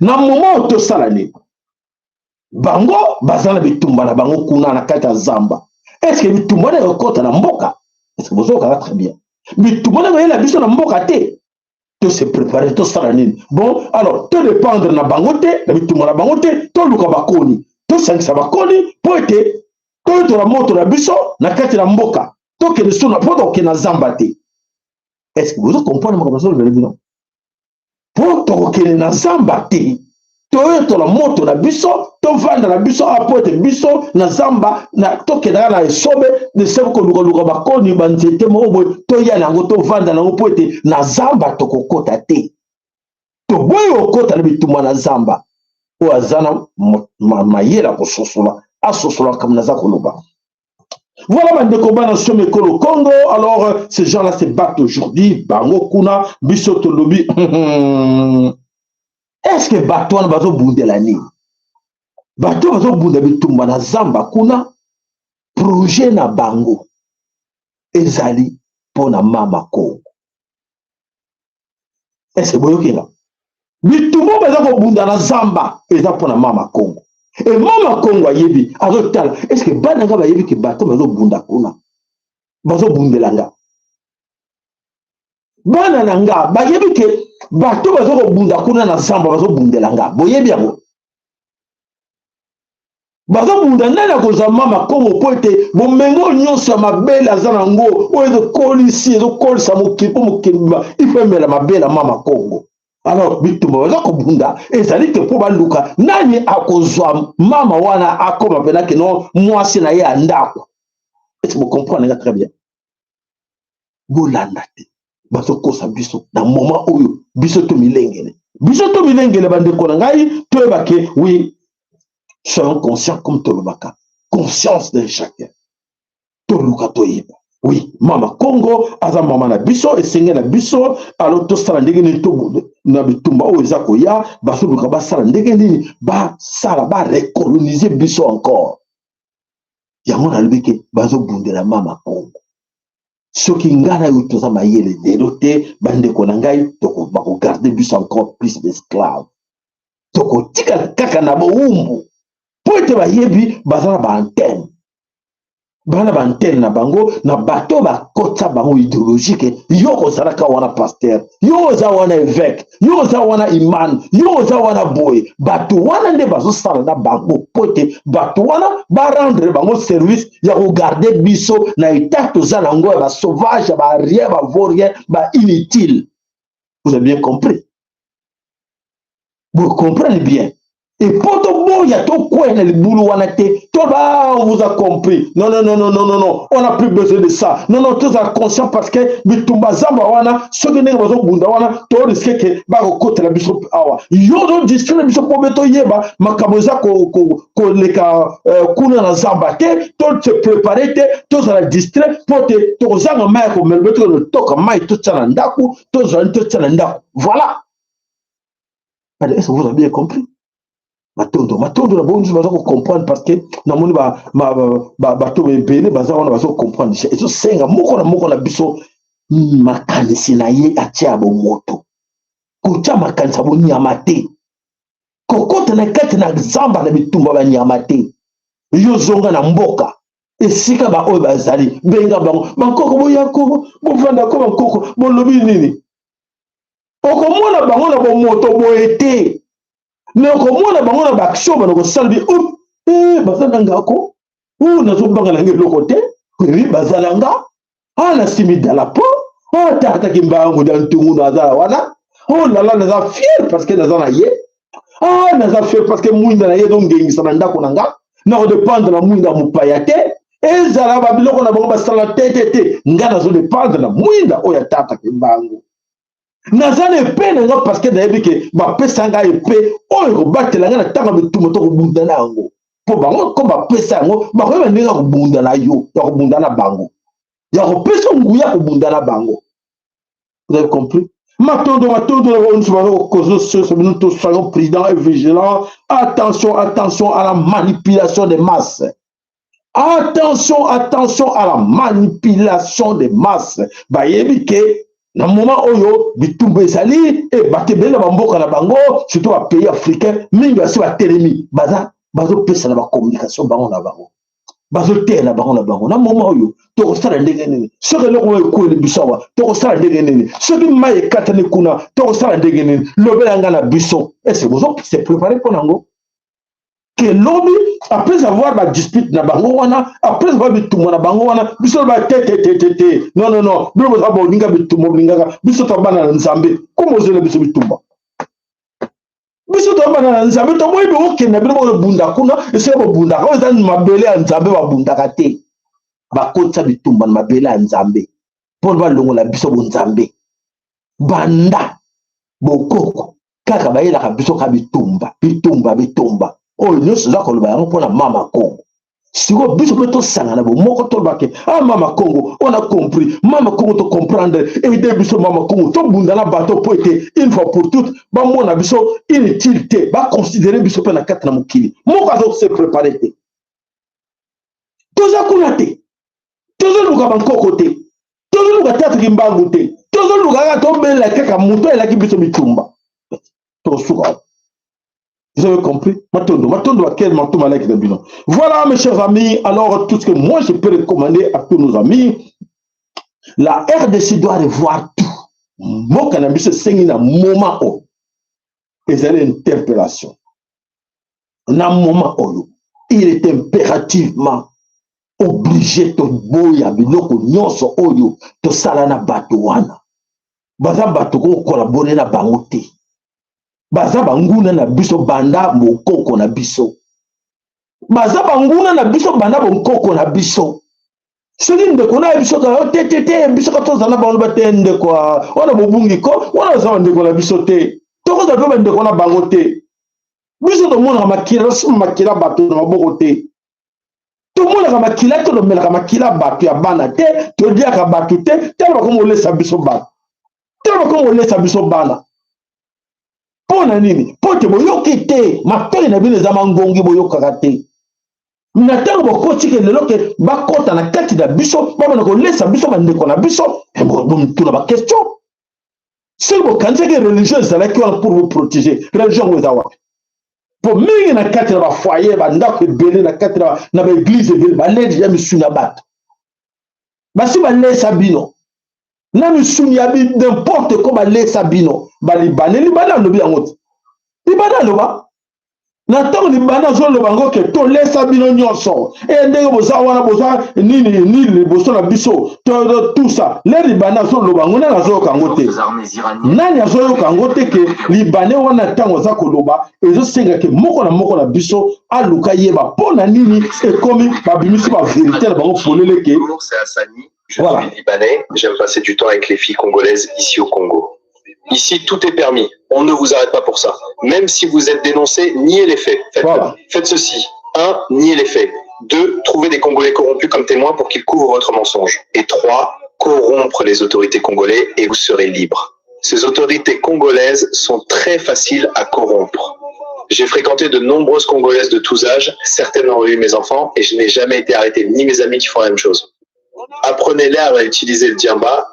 Na moment oyo tosala nini? Bango baza na bitumba na bango kuna na kati ya zamba. Est ce que bitumba wana ekokɔta na mboka? Est ce que bozokaka très bien? Bitumba wana ekoyela biso na mboka te. Tose préparer, tosala nini? Bon, alors todépendre na bango te, na bitumba na bango te. Toluka bakoni, tosangisa bakoni mpo ete toyotola moto na biso na kati na mboka, tokende so mpo tokende na zamba te. Est ce que bozo comprendre makambo azolobela bino? Mpo tokokende na zamba te, toyotola moto na biso, tovanda na biso awa, mpo ete biso na zamba tokendaka na esobe esobe kolukaluka bakoni, banzete moko boye, toya na yango, tovanda na yango, mpo ete na zamba tokokota te. Toboyi kokota na bitumba na zamba. Oyo aza na mayele akososola, asosola makambo naza koloba. Voilà, bandeko bana somi ekolo Congo. Alors ces gens-là se battent aujourd'hui, bango kuna, biso tolobi, est-ce que bato wana bazobundela nini? Bato bazobunda bitumba na zamba kuna, projet na bango ezali mpo na mama Kongo. Est-ce boyoki nga? Bitumba baza kobunda na zamba eza mpo na mama Kongo. E mama Kongo ayebi, azotala, est-ce que bana nga bayebi ke bato bazobunda kuna bazobundela nga? Bana na nga bayebi ke bato baza kobunda kuna na zamba bazobundela nga, boyebi yango? Bazobunda nani akozwa mama Kongo, mpo ete bomengo nyonso ya mabele aza na yango oyo ezokolisi ezokolisa mokili, mpo mokili ifo emela mabele ya mama Kongo. Alors bitumba baza kobunda ezali te mpo baluka nani akozwa mama wana akoma mpena kino mwasi na ye ya ndako. Est-ce que vous comprenez nga très bien? Bolanda te, bazokosa biso na moment oyo. Biso to milengele, biso to milengele, bandeko na ngai, toyeba ke oui, soyons conscients, comme tolobaka, conscience de chacun. Toluka toyeba, oui, mama Congo aza mama na biso, esenge na biso. Alors tosala ndenge nini to na bitumba oyo eza koya? Bazoluka basala ndenge nini, basala barecolonize biso encore. Yango nalobi ke bazobundela mama Congo. Soki ngai na yo toza mayele lelo te, bandeko na ngai, bakogarde biso encore plus d'esclave, tokotikala kaka na bowumbu, mpo ete bayebi baza na baantenne, bana baantenne na bango na bato bakotisa bango idéologique. Yo kozalaka wana pasteur, yo oza wana évêque, yo oza wana imam, yo oza wana boye. Bato wana nde bazosala na bango mpo ete bato wana barendre bango service ya kogarde biso na état toza nango ya basauvage, ya barien, bavaurien, bainutile. Vous avez bien compris? Vous comprenez bien? Et po toboya tokwea na libulu wana te, toba on vous a compris. Non, non, non, non, non, non, non, on n'a plus besoin de ça. Non, non, tozala conscient, parce que bitumba zamba wana, soki ndenge bazobunda wana, toriske ke bakokotela biso awa. Yo ozodistraire biso mpo be toyeba makambo eza koleka kuna na zamba te, to se prépare te, tozala distrait mpo te tokozanga mai ya komela. Be totoka mai, totia na ndako, tozwani, totia na ndako. Voilà. Est-ce que vous avez bien compris? Matondo, matondo na bongo baza kocomprendre, parce que namoni bato ebele baza wana bazocomprendre. Ezosenga moko na moko na biso makanisi na ye atia ya bomoto, kotia makanisi ya bonyama te, kokota na kati na zamba na bitumba banyama te. Yo zonga na mboka esika baoyo bazali, benga bango bankoko, boyako, bovandako, bankoko bolobi nini? Okomona bango na bomoto boye te, me okomona bango na baaction bana kosala bi baza na ngako o nazobanga na ngai eloko te. Oui, baza na nga a nasimi dalapo o tataki mbangu da ntungu naza wana. O lala, naza fier parce que naza na ye. A naza fier parce que mwinda na ye ezongengisa na ndako na nga, nakodépendre na mwinda mopaya te. Ezala babiloko na bango basala te te te, nga nazodépendre na mwinda oyo atataki mbangu. Naza na epe na nga parce que nayebi ke bapesa ngai epe oyo ekobatela ngai na ntango ya bitumba to kobunda na yango, mpo bango ko bapesa yango, bakoyeba ndenge ya kobunda na yo, ya kobunda na bango, ya kopesa nguya kobunda na bango. Vous avez compris? Matondo, matondo na bango nyonso bazokozososa bino. To soyons prudents et vigilants. Attention, attention à la manipulation des masses. Attention, attention à la manipulation des masses. Bayebi ke na moment oyo bitumba ezali e bato ebele na bamboka na bango, surtout bapays africain mingi, basi batelemi, baza bazopesa na bacommunication bango na bango, bazoteya na bango na bango. Na moment oyo tokosala ndenge nini soki eloko oyo ekweli biso awa? Tokosala ndenge nini soki mai ekatani kuna? Tokosala ndenge nini? Lobela nga na biso, ese bozo se prépare mpo nango ke lobi, après avoir badispute na bango wana, après avoir bitumba na bango wana, biso loba te te te te te, non, non, non, bino boza bolinga bitumba, bolingaka biso to bana na Nzambe, komo ozela biso bitumba? Biso to bana na Nzambe, toboyi bokokende bino bobunda kuna esika bobundaka. Oyo eza mabele ya Nzambe, babundaka te. Bakotisa bitumba na mabele ya Nzambe mpo balongola biso bonzambe. Banda bokoko kaka bayelaka biso ka bitumba, bitumba, bitumba. Oyo nyonso eza koloba yango mpona mama Kongo. Sikoyo biso mpe tosangana bomoko, toloba ke ah, mama Congo, on a compris. Mama Congo, tocomprendre, aide biso mama Congo, tobunda na bato mpo ete une fois pour toutes bamona biso inutile te, baconsidere biso mpe na kati na mokili. Moko aza kose prépare te, toza kuna te, tozoluka bankoko te, tozoluka tatu Kimbangu te, tozoluka kaka tobelela kaka moto ayelaki biso bitumba. Tokosuka. Vous avez compris? Matondo, matondo à quel manteau malek de bino. Voilà, mes chers amis. Alors, tout ce que moi je peux recommander à tous nos amis, la RDC doit revoir tout. Mboka na biso esengi na moment oyo ezali interpellation. Na moment oyo, il est impérativement obligé toboya biloko nyonso oyo tosala na bato wana. Baza bato kokolabore na bango te. Baza banguna na biso banda bokoko na biso, baza banguna na biso banda bonkoko na biso. Soki ndeko na biso kaka te te te, biso ka tozala na bango te. Ndeko wana bobungi ko wana baza bandeko na biso te, tokozala mpe bandeko na bango te. Biso tomonaka makila, tosima makila bato na maboko te, tomonaka makila te, tomelaka makila bato ya bana te, toliaka bato te. Tala bakomi kolesa biso bato, tala bakomi kolesa biso bana. Mpo na nini? Mpo te boyoki te, matoi na bino eza mangongi, boyokaka te. Na ntango bokoti ke lelo ke bakota na kati na biso, babanda kolesa biso bandeko na biso, bomituna baquestion. Soki bokanisaki religion ezalaki wana pour vous protéger, religion yango eza wapi? Mpo mingi na kati na bafoyer, bandako ebele, na kati na baeglise ebele, baledi ya misuni ya bato, basi balesa bino na misuni ya n'importe quoi, balesa bino balibane. Libane alobi yango te, libane aloba na ntango libanda azoloba yango ke tolesa bino nyonso e ndenge boza wana, boza nini nini liboso na biso, tout ça. Le libanda azoloba yango, nani azoyoka yango te? Nani azoyoka yango te? Ke libane wana ntango aza koloba, ezosenga ke moko na moko na biso aluka yeba mpo na nini ekomi babimisi baverité na bango polele ke Je suis libanais, j'aime passer du temps avec les filles congolaises ici au Congo. Ici, tout est permis. On ne vous arrête pas pour ça. Même si vous êtes dénoncé, niez les faits. Faites, Voilà. Faites ceci. Un, niez les faits. Deux, trouvez des Congolais corrompus comme témoins pour qu'ils couvrent votre mensonge. Et trois, corrompre les autorités congolaises et vous serez libre. Ces autorités congolaises sont très faciles à corrompre. J'ai fréquenté de nombreuses Congolaises de tous âges, certaines ont eu mes enfants et je n'ai jamais été arrêté, ni mes amis qui font la même chose. Apprenez-les à utiliser le diamba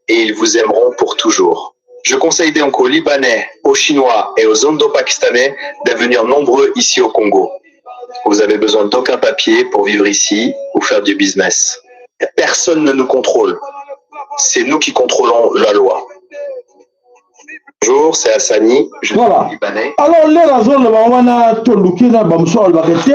et ils vous aimeront pour toujours. Je conseille donc aux Libanais, aux Chinois et aux Indo-Pakistanais de venir nombreux ici au Congo. Vous avez besoin d'aucun papier pour vivre ici ou faire du business. Personne ne nous contrôle. C'est nous qui contrôlons la loi. Bonjour, c'est Hassani, je Voilà. suis libanais. Alors lelo azoloba wana, toluki na bamosusu alobaka te,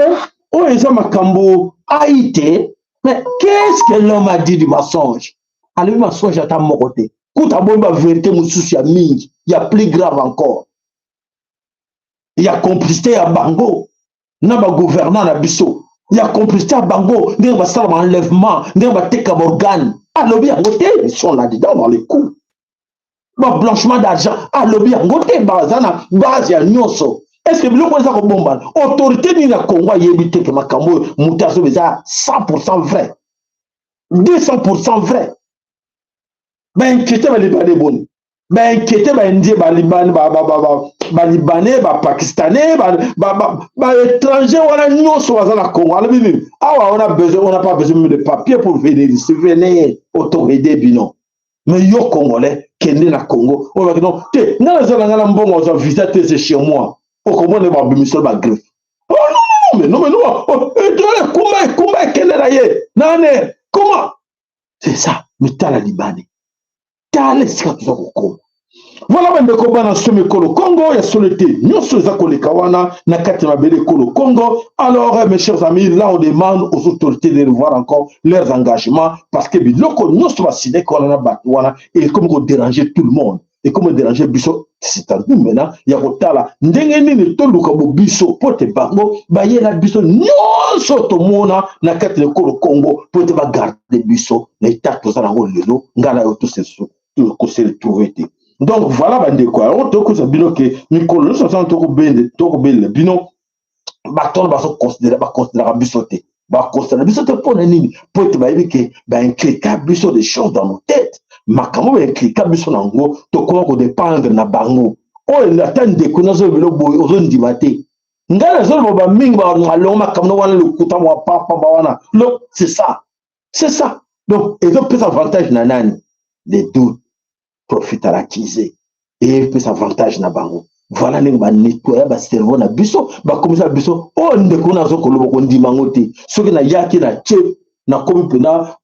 oyo eza makambo ai te. Mais qu'est-ce que l'homme a dit du mensonge? Alobi mensonge ata moko te, kuta boyi bavérité mosusu ya mingi, ya plus grave encore, ya complicité ya bango na bagouvernant na biso, ya complicité ya bango ndenge basala baenlèvement, ndenge bateka baorgane. Alobi yango te? Ils sont là-dedans dans les coups. Bablanchiment d'argent, alobi yango te? Baza na base ya nyonso. Est ce que biloko eza kobombana, autorité nini ya Congo ayebi te ke makambo oyo moto azoba eza 100 vrai, 200 vrai? Bainquiété balibane boni, bainquiété baindien, balibane, balibanais, bapakistanais, baétranger wana nyonso baza na Congo. Alobi nini awa? On a besoin, on n'a pas besoin même de papier pour venir ici. Venez, autorité bino. Mais yo Congolais, kende na Congo, oyo baki non te, nga naza na nga na mbongo, azwa visa te, c'est chez moi. Okomona babimiso bagriffe. Oh non, non, mais non, mais non, oh, ekumba ekumba ekende na ye nane. Comment c'est ça? Mitala libane, tala esika toza kokoma. Voilà, bandeko bana somi ekolo Congo ya solo te, nyonso eza koleka wana na kati ya mabele ekolo Congo. Alors, mes chers amis, là on demande aux autorités de revoir encore leurs engagements, parce que biloko nyonso basideki wana na bato wana ekomi kodéranger tout le monde, ekomi kodéranger biso. C'est à nous maintenant ya kotala ndenge nini toluka bo biso mpo te bango bayela biso nyonso tomona na kati ya ekolo Congo, mpo te bagarde biso na état toza nango lelo. Ngai na yo tokose retrouver te. Donc voilà, bandeko, yango tokosa bino ke mikolo nyonso nsana tokobelela bino, bato wana bazoconsidere, baconsideraka biso te. Bakosana biso te mpo na nini? Mpo ete bayebi ke bainklika biso des choses dans nos têtes. Makambo bainklika biso na yango, tokoma kodépendre na bango. Oyo ata ndeko nazolobela boye, ozondima te. Ngai nazoloba bamingi balongo makambo wana lokuta mwa papa wana. C'est ça, c'est ça. Donc ezopesa avantage na nani? Les doutes profite à l'accusé, epesa avantage na bango. Voilà ndenge banettoya bacerveau na biso, bakomisa biso oyo ndeko nazo koloba kondima yango te. Soki nayaki na tie, nakomi mpena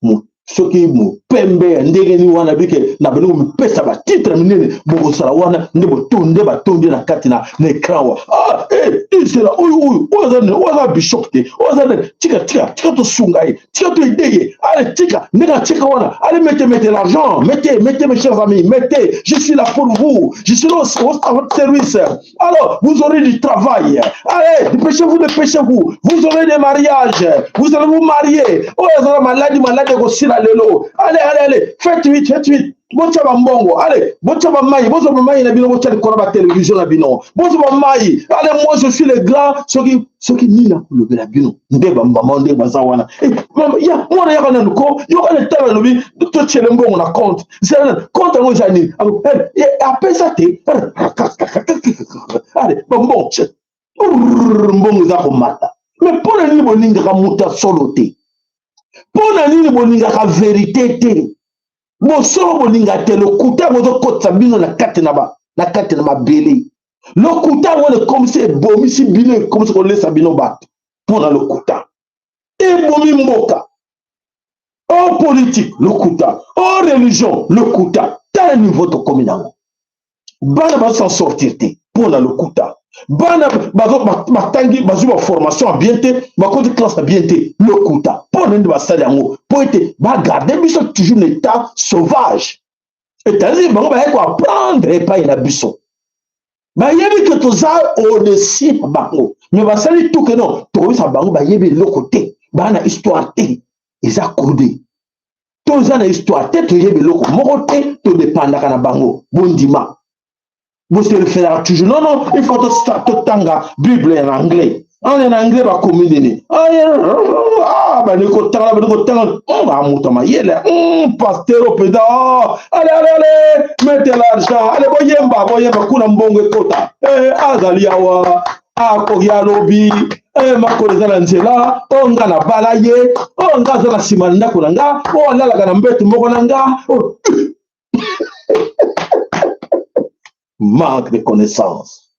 soki mopembe ya ndenge nini wana, bike na bino komipesa batitre minene, bokosala wana nde botonde batondi na kati na écran wa. Ah, eh, ezela oyo oyo oyo aza nini? Oyo aza bishop te, oyo aza nini? Tika, tika, tika, tosunga ye, tika toaider ye. Allez, tika ndenge atika wana. Allez, mettez, mettez l'argent, mettez, mettez, mes chers amis, mettez. Je suis là pour vous, je suis là à votre service. Alors vous aurez du travail. Allez, dépêchez-vous, dépêchez-vous, vous aurez des mariages, vous allez vous marier. Oyo azala maladi, maladi ekosila lelo. Allez, allez, allez, faites vite, faites vite, botya bambongo. Allez, botya bamai, bozwa bamai na bino, botya likolo batelevizio na bino, bozwa bamai. Allez, moi je suis le grand soki soki nini akolobela bino nde bamama nde baza wana. Ya mwana, yaka nanu ko yoka na tala. Alobi totiele mbongo na compte, zela compte yango eza nini? Apesa te. Ale, bambongo, mbongo eza komata. Mais mpo na nini bolingaka moto ya solo te? Mpo na nini bolingaka vérité te? Bosolo bolinga te, lokuta yango ezokotisa bino na kati na ba na kati na mabele. Lokuta yango ekomisi, ebomisi bino, ekomisi kolesa bino bato mpo na lokuta. Ebomi mboka. O politique lokuta, o religion lokuta. Tala niveau tokomi nango, bana bazo s'en sortir te mpo na lokuta. Bana batangi, bazwi baformation ya bien te, bakoti classe ya bien te, lokuta. Mpo na nini basali yango? Mpo ete bagarde biso toujours na état sauvage. C'est-à-dire bango baye koapprendre epai na biso, bayebi ke toza au-dessus na bango, mais basali tuke non, tokoyebisa bango bayebi eloko te, baa na histoire te, eza codé. Toza na histoire te, toyebi eloko moko te, todépendaka na bango. Bondima, bosereferaka toujours. Non, non, il faut totanga Bible en anglais. En anglais bakomi nini? Bandi kotanga, bandi kotanga, moto mayele, pasteur mpenza. Allez, allez, allez, mettez l'argent. Allez, boyemba, boyemba kuna, mbongo ekota. Azali awa, akoki alobi makolo eza na nzela. Oyo nga nabala ye, oyo nga aza na nsima na ndako na nga, oyo alalaka na mbeto moko na nga. Manque de connaissance,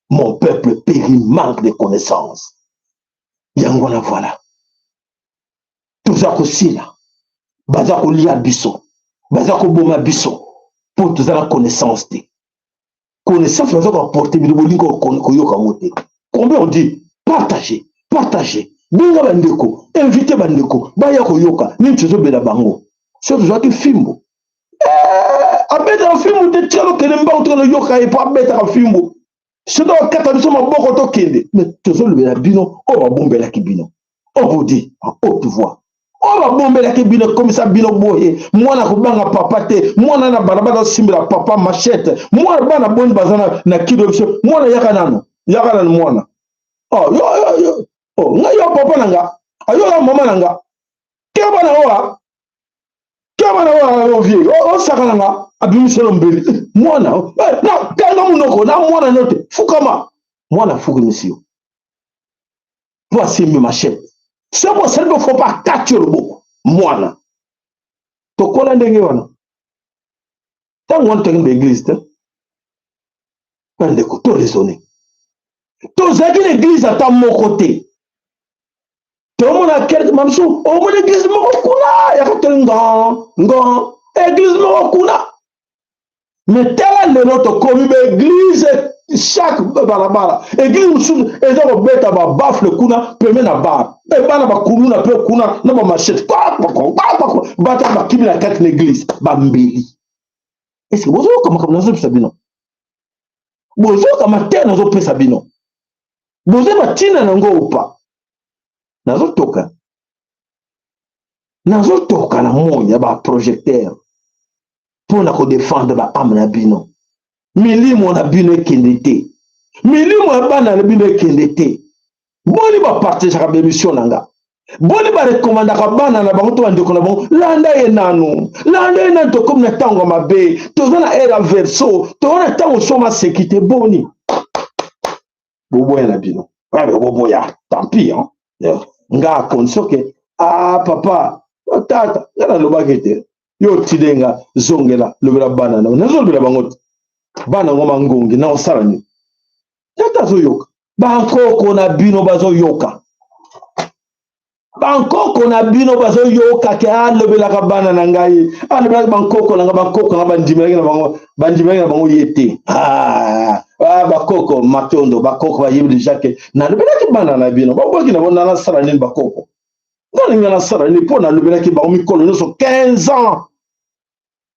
mon peuple périt manque de connaissance. Yango wana, voilà, toza kosila, baza kolia biso, baza koboma biso mpo toza na connaissance te. Connaissance baza koapporter bino, bolingi koyoka yango te. Combien on dit partager, partager, benga bandeko, invite bandeko baya koyoka nini tozobela bango. Soki tozwaki fimbo, abetaka fimbu te, tika tokende mbango, tokende yoka ye mpo abetaka fimbu. Soki akata biso maboko, tokende. Mais tozolobela bino oyo babombelaki bino. On vous dit en haute voix oyo babombelaki bino, ekomisa bino boye. Mwana kobanga papa te, mwana na balabala osimbela papa machette. Mwana, bana boni baza na kilo biso? Mwana, yaka nano, yaka nano mwana. Oh, yo, yo, yo. Oh, ngai yo papa na nga, ayo ya mama na nga, keba na oa, keba na oa, ovie osaka na nga, abimiselo mbeli. Mwana na kanga monoko na mwana no te, fukama. Mwana afukimisi yo mpo asimbi machette. Soki osali mpe fo pa akati yo loboko. Mwana, tokola ndenge wana. Ntango wana tokende baéglise te, bandeko, to raisonne. Tozalaki na église ata moko te. Tomona quelque mamosu, omona église moko kuna ya katoli ngon ngon, église moko kuna. Mais tala lelo, tokomi baéglise chaque balabala. Église mosusu eza kobeta babaffle kuna pembe na bar, mpe bana bakuluna mpe kuna na bamachette, bato bakimi na kati na église bambeli. Est-ce bozoyoka makambo nazopesa bino? Bozoyoka mateya nazopesa bino? Bozoyeba ntina nango opa? Nazotoka, nazotoka na moi ya baprojecteur mpo na kodéfendre baâme na bino. Milimo na bino ekende te, milimo ya bana na bino ekende te. Boni bapartageaka baémission na nga. Boni barekomandaka bana na bango to bandeko na bango, landa ye nanu, landa ye nanu, tokomi na ntango ya mabe, toza na ere ya verso, toza na ntango soma seki te. Boni boboya na bino, boboya, tant pis hein. Nga condition ke ah papa tata, nga nalobaki te, yo otide nga zongela lobela bana na nazolobela bango te, bana yango mangongi na osala nini? Tata azoyoka, bankoko na bino bazoyoka, bankoko na bino bazoyoka ke alobelaka bana na ngai, alobelaka bankoko na ngai, bankoko na bandimelaki na bango, bandimelaki na bango ye te. Ah, ah, bakoko matondo, bakoko bayebi deja ke nalobelaki bana na bino, babwaki na bango, nasala nini bakoko? Nga nalinga nasala nini mpo nalobelaki bango mikolo nyonso 15 ans,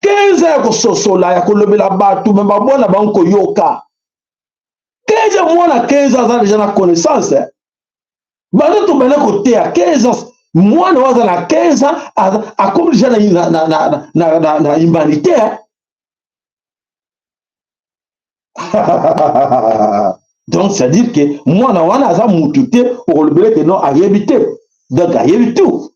15 ans ya kososola, ya kolobela bato, me babwana bango koyoka. 15 ans, mwana 15 ans aza deja na connaissance. Banda tobanda koteya 15 ans, mwana oyo aza na 15 ans akomi deja na humanité. Donc c'est à dire que mwana wana aza mutu te okolobela ete non, ayebi te. Donc ayebi tout,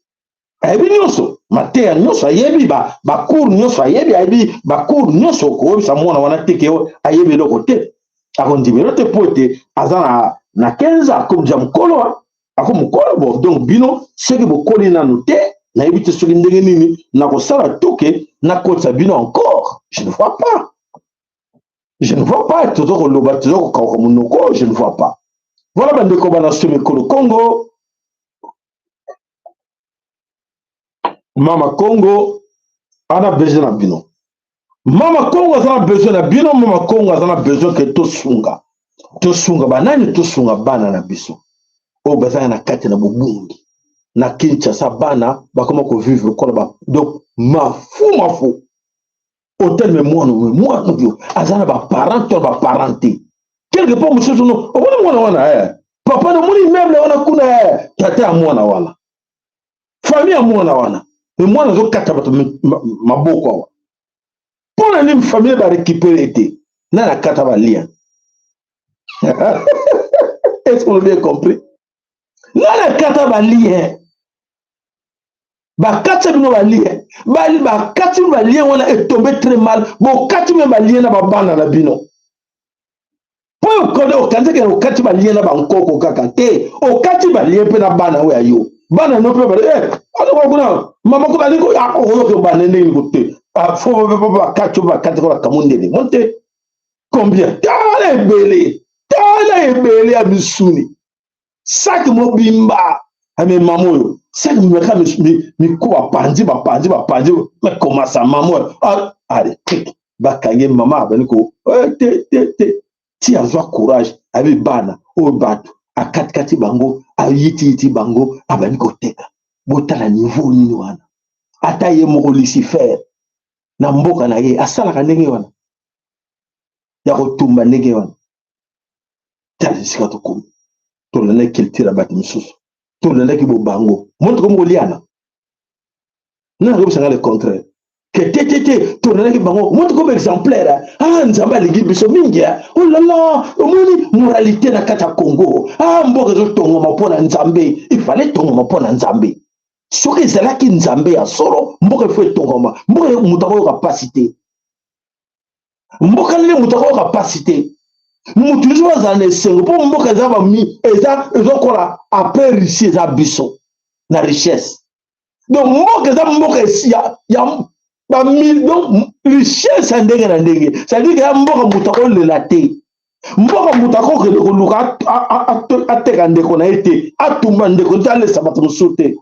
ayebi nyonso, mateya nyonso ayebi, bacours nyonso ayebi, ayebi bacours nyonso. Okoyebisa mwana wana te ke ayebi eloko te, akondimela te, mpo ete aza na 15 ans, akomi deja mokolo, ako mokolo. Bon, donc bino soki bokoli nanu te, nayebi te soki ndenge nini nakosala toke nakotisa bino encore. Je ne vois pas, je ne vois pas. Toza koloba, toza kokauka monoko, je ne vois pas. Voilà, bandeko bana so mikolo Congo, mama Congo ana besoin na bino. Mama Congo aza na besoin na bino. Mama Congo aza na besoin ke tosunga, tosunga banani? Tosunga bana na biso oyo bazala na kati na bobungi na Kinshasa. Bana bakoma kovivre lokola ba, donc mafu mafu hotel. Me mwana oyo, mwana oyo aza na baparent to na baparent te quelque part mosusu. No, omoni mwana wana, papa, namoni immeuble wana kuna, tata ya mwana wana, famille ya mwana wana. Me mwana azokata bato maboko awa, mpo na nini famille barécupérer te? Nani akata balien? Est-ce qu'on a bien compris? Nani akata balien? Bakati bino balien, bakati bino balien wana, etombe très mal. Bokati bino balien na babana na bino, mpo okanisi ke okati balien na bankoko kaka te, okati balien mpe na bana oyo ya yo. Bana no mpe bale aloko kuna, mama kuna alingi okoyoka bana ndenge nini te. Fo bakati oyo, bakati kola kamundele mo te. Combien? Tala ebele, tala ebele ya misuni, saki mobimba. Ame mama oyo, saki mobimba miko, bapanzi, bapanzi, bapanzi. Mekomasa mama oyo, ale bakangi mama, abandi ko te te te, ti azwa courage, ayebi bana oyo, bato akatikati bango, ayitiyiti bango, abandi koteka. Botala niveau nini wana. Ata ye moko Lucifer na mboka na ye asalaka ndenge wana ya kotumba ndenge wana. Tala esika tokomi. Tolandaki culture ya bato mosusu, tolandaki bobango mo, tokomi koliana. Nani akobisanga le contraire ke te te te? Tolandaki bango mo, tokomi exemplaire. Ah, Nzambe alingi biso mingi. Oh là là, omoni moralité na kati ya Congo? Ah, mboka ezotongama mpo na Nzambe. Ifale tongama mpo na Nzambe. Soki ezalaki Nzambe ya solo, mboka ifo etongama. Mboka moto akoyoka mpasi te. Mboka nde moto akoyoka mpasi te, moto nyonso azala na esengo, mpo mboka eza bami eza ezokola. Après Russie, eza biso na richesse. Donc mboka eza mboka ya bamil, donc richesse ya ndenge na ndenge. C'est-à-dire ya mboka moto akolela te, mboka moto akokende koluka ateka ndeko na ye te, atumba ndeko te, alesa bato mosusu te,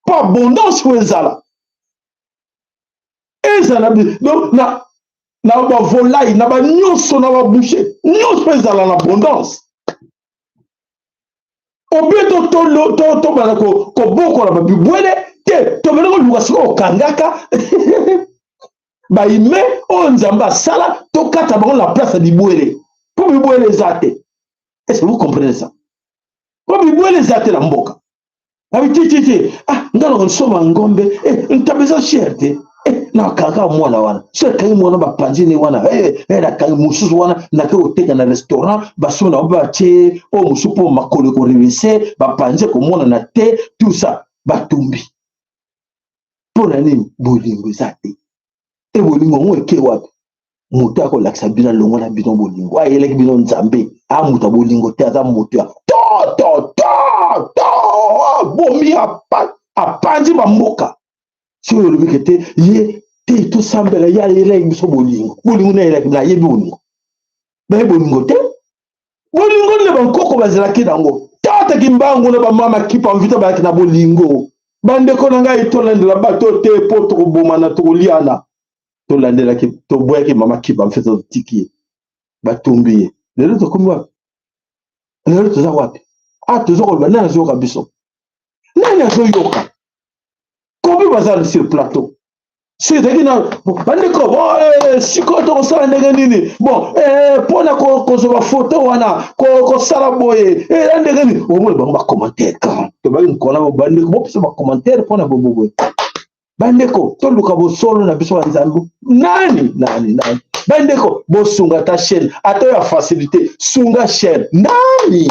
mpo abondance oyo ezala, ezala. Donc na bavolaille, na banyonso, na baboucher nyonso, ezala na abondance. Obie tobanda kobokola babibwele te, tobanda koluka sikoyo okangaka baime oyo Nzambe asala, tokata bango na place ya bibwele, mpo bibwele eza te. Est ce que vous comprenez ça? Mpo bibwele eza te na mboka. Abi ti ti ti, ah, nga na kosomba ngombe, ntaba eza cher te, nakanga mwana wana. So ekangi mwana, bapanzi ne wana, nakangi mosusu wana, nake koteka na restaurant, basomba na bango, batie oyo mosusu mpo makolo ekorevese, bapanzi ekomonana te, tout ça. Batumbi mpo na nini? Bolingo eza te. E bolingo yango eke wapi? Moto akolakisa bino alongola bino bolingo, ayelaki bino Nzambe, a moto ya bolingo te, aza moto ya to to to to, abomi, apanzi bamboka. Soki olobi ke te ye te, tosambela ye, ayelaki biso bolingo. Bolingo nayelaki, nayebi bolingo, nayebi bolingo te. Bolingo nde bankoko bazalaki nango. Tata Kimbangu na bamama Kipa Mvita bazalaki na bolingo. Bandeko na ngai, tolandela bato te mpo tokobomana, tokoliana. Tolandelaki, toboyaki mama Kipa Mvita, totiki ye, batumbi ye. Lelo tokomi wapi? Lelo toza wapi? Ah, toza koloba, nani azoyoka biso? Nani azoyoka? Combien baza sur plateau? Soki ezalaki na bandeko, bon, sikoyo tokosala ndenge nini? Bon, mpo na kozwa bafoto wana, kosala boye ya ndenge nini? Omona bango bacommentaire tobaki mokona, bandeko bopesa bacommentaire mpo na boboboye. Bandeko, toluka bosolo na biso banzambe. Nani nani nani? Bandeko, bosunga ata chaîne, ata ya facilité, sunga chaîne. Nani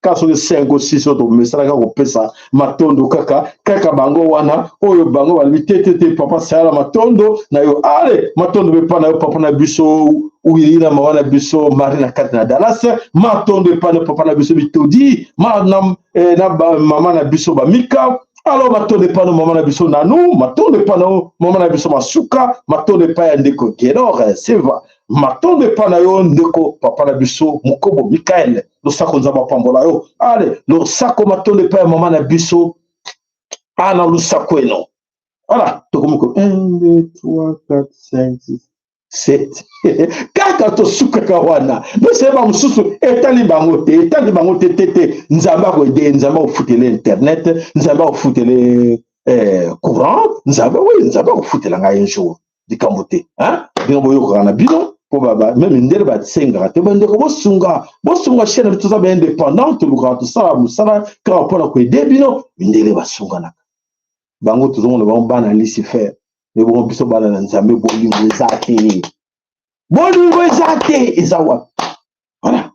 kaka soki 5 o 6 oyo tomesalaka kopesa matondo, kaka kaka bango wana oyo bango balobi te te te. Papa Sayala, matondo na yo. Ale, matondo epa na yo, papa na biso Wili na mama na biso Marie na kati na Dallas. Matondo epa na papa na biso Bitodi ma, na, na ba, mama na biso Bamika. Alors, matondo epa na mama na biso Nanu, matondo epa na mama na biso Masuka, matondo epa ya ndeko Gelor Seva, matondo epa na yo ndeko papa na biso Mokobo Mikael. Losako, Nzambe apambola yo. Ale, losako, matondo epai ya mama na biso Ana Lusako eno. Voilà, tokomi ko 1 2 3 4 5 6 7, kaka tosukaka wana. Noseyeba mosusu etali bango te, etali bango te te te. Nzambe akoede, Nzambe akofutela internet, Nzambe akofutela courant, Nzambe, oui, Nzambe akofutela ngai un jour. Likambo te, ndenge boyokaka na bino, mpo meme ndele basengaka te. Bandeko, bosunga, bosunga chaîne na biso. Toza baindépendant, tolukaka tosala mosala kaka mpona koaider bino. Mindele basunganaka bango, tozomona bango bana Lucifer. Me bongo biso bana na Nzambe, bolingo eza te, bolingo eza te, eza wapi? Voilà,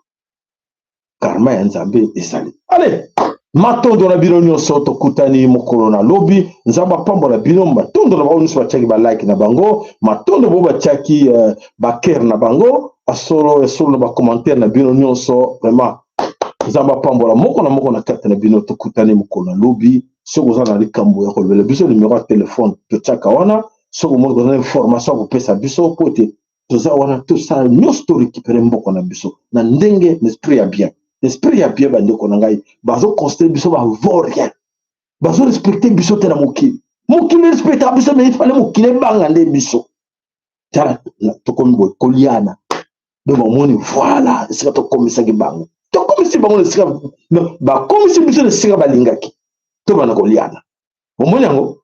karma ya Nzambe ezali. Ale, matondo na bino nyonso, tokutani mokolo na lobi. Nzambe apambola bino. Matondo na bango nyonso batiaki balike na bango, matondo bo batiaki bacœur na bango, asolo esolo na bacommentaire na bino nyonso. Vraiment, Nzambe apambola moko na moko na kati na bino. Tokutani mokolo na lobi. Soki oza na likambo ya kolobela biso, numero ya telefone totiaka wana. Soki omoni koza na information ya kopesa biso, po ete toza wana, tosala nyonso torécupérer mboka na biso na ndenge na esprit ya bien, esprit ya bien. Bandeko na ngai, bazoconsidérer biso bavaurien, bazorespecter biso te na mokili. Mokili respectaka biso, mais ifale mokili ebanga nde biso. Tala, tokomi boye koliana. Donc omoni, voilà esika tokomisaki bango, tokomisi bango na esika bakomisi biso, na esika balingaki tobanda koliana. Omoni yango?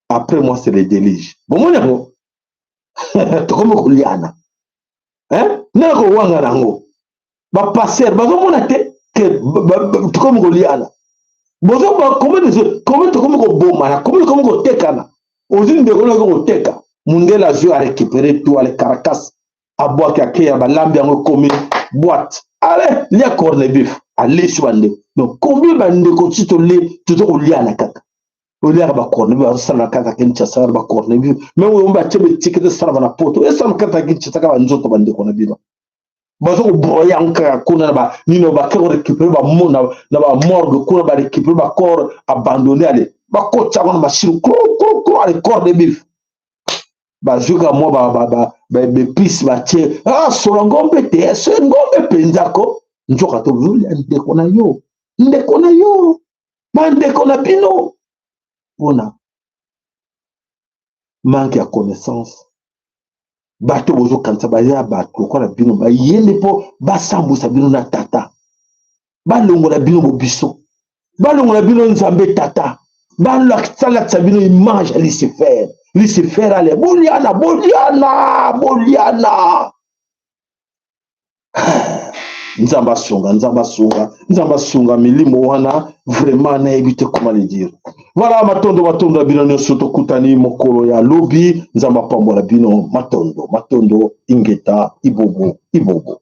Après moi, c'est le déluge. Bomoni yango? Tokomi koliana ndenge kowanga nango. Bapasteur bazomona te ke tokomi koliana? Komi tokomi kobomana, komi tokomi kotekana. Ozwi ndeko noki koteka, mundele azwi, arécupérer tout, ale carcasse abwaki, akeya, balambi yango, ekomi boîte. Ale, lia corned-beef, alesi bandeko. Donc combien bandeko ti tole toza koliana kaka? Oliaka bacorned-beef, bazosala na kati ya Kinshasa bacorned-beef, mais oyo batie betikete esalama na Poto, esalama kati ya Kinshasa kaka. Banzoto bandeko na bino baza kobroyer yango kaka kuna na banino, bake korécupérer na bamorgue kuna, barécupérer bacorps abandonné. Ale, bakotisa yango na machine, kro, ale, corned-beef. Bazwi kaka mwa baépices, batie. Ah, solo ngombe te, so ngombe mpenza ko nzoka tozolia ndeko na yo, ndeko na yo, bandeko na bino, mpona manque ya connaissance. Bato bozokanisa baya bato lokola bino, bayende mpo basambwisa bino na tata, balongola bino bobiso, balongola bino Nzambe tata, balakisa bino image ya Lucifer. Lucifer, ale, boliana, boliana, boliana. Nzambe asunga, Nzambe asunga, Nzambe asunga milimo wana. Vraiment, nayebi te comment le dire. Voilà, matondo, matondo ya bino nyonso. Tokutani mokolo ya lobi. Nzambe apambola bino. Matondo, matondo, ingeta, ibobo, ibobo.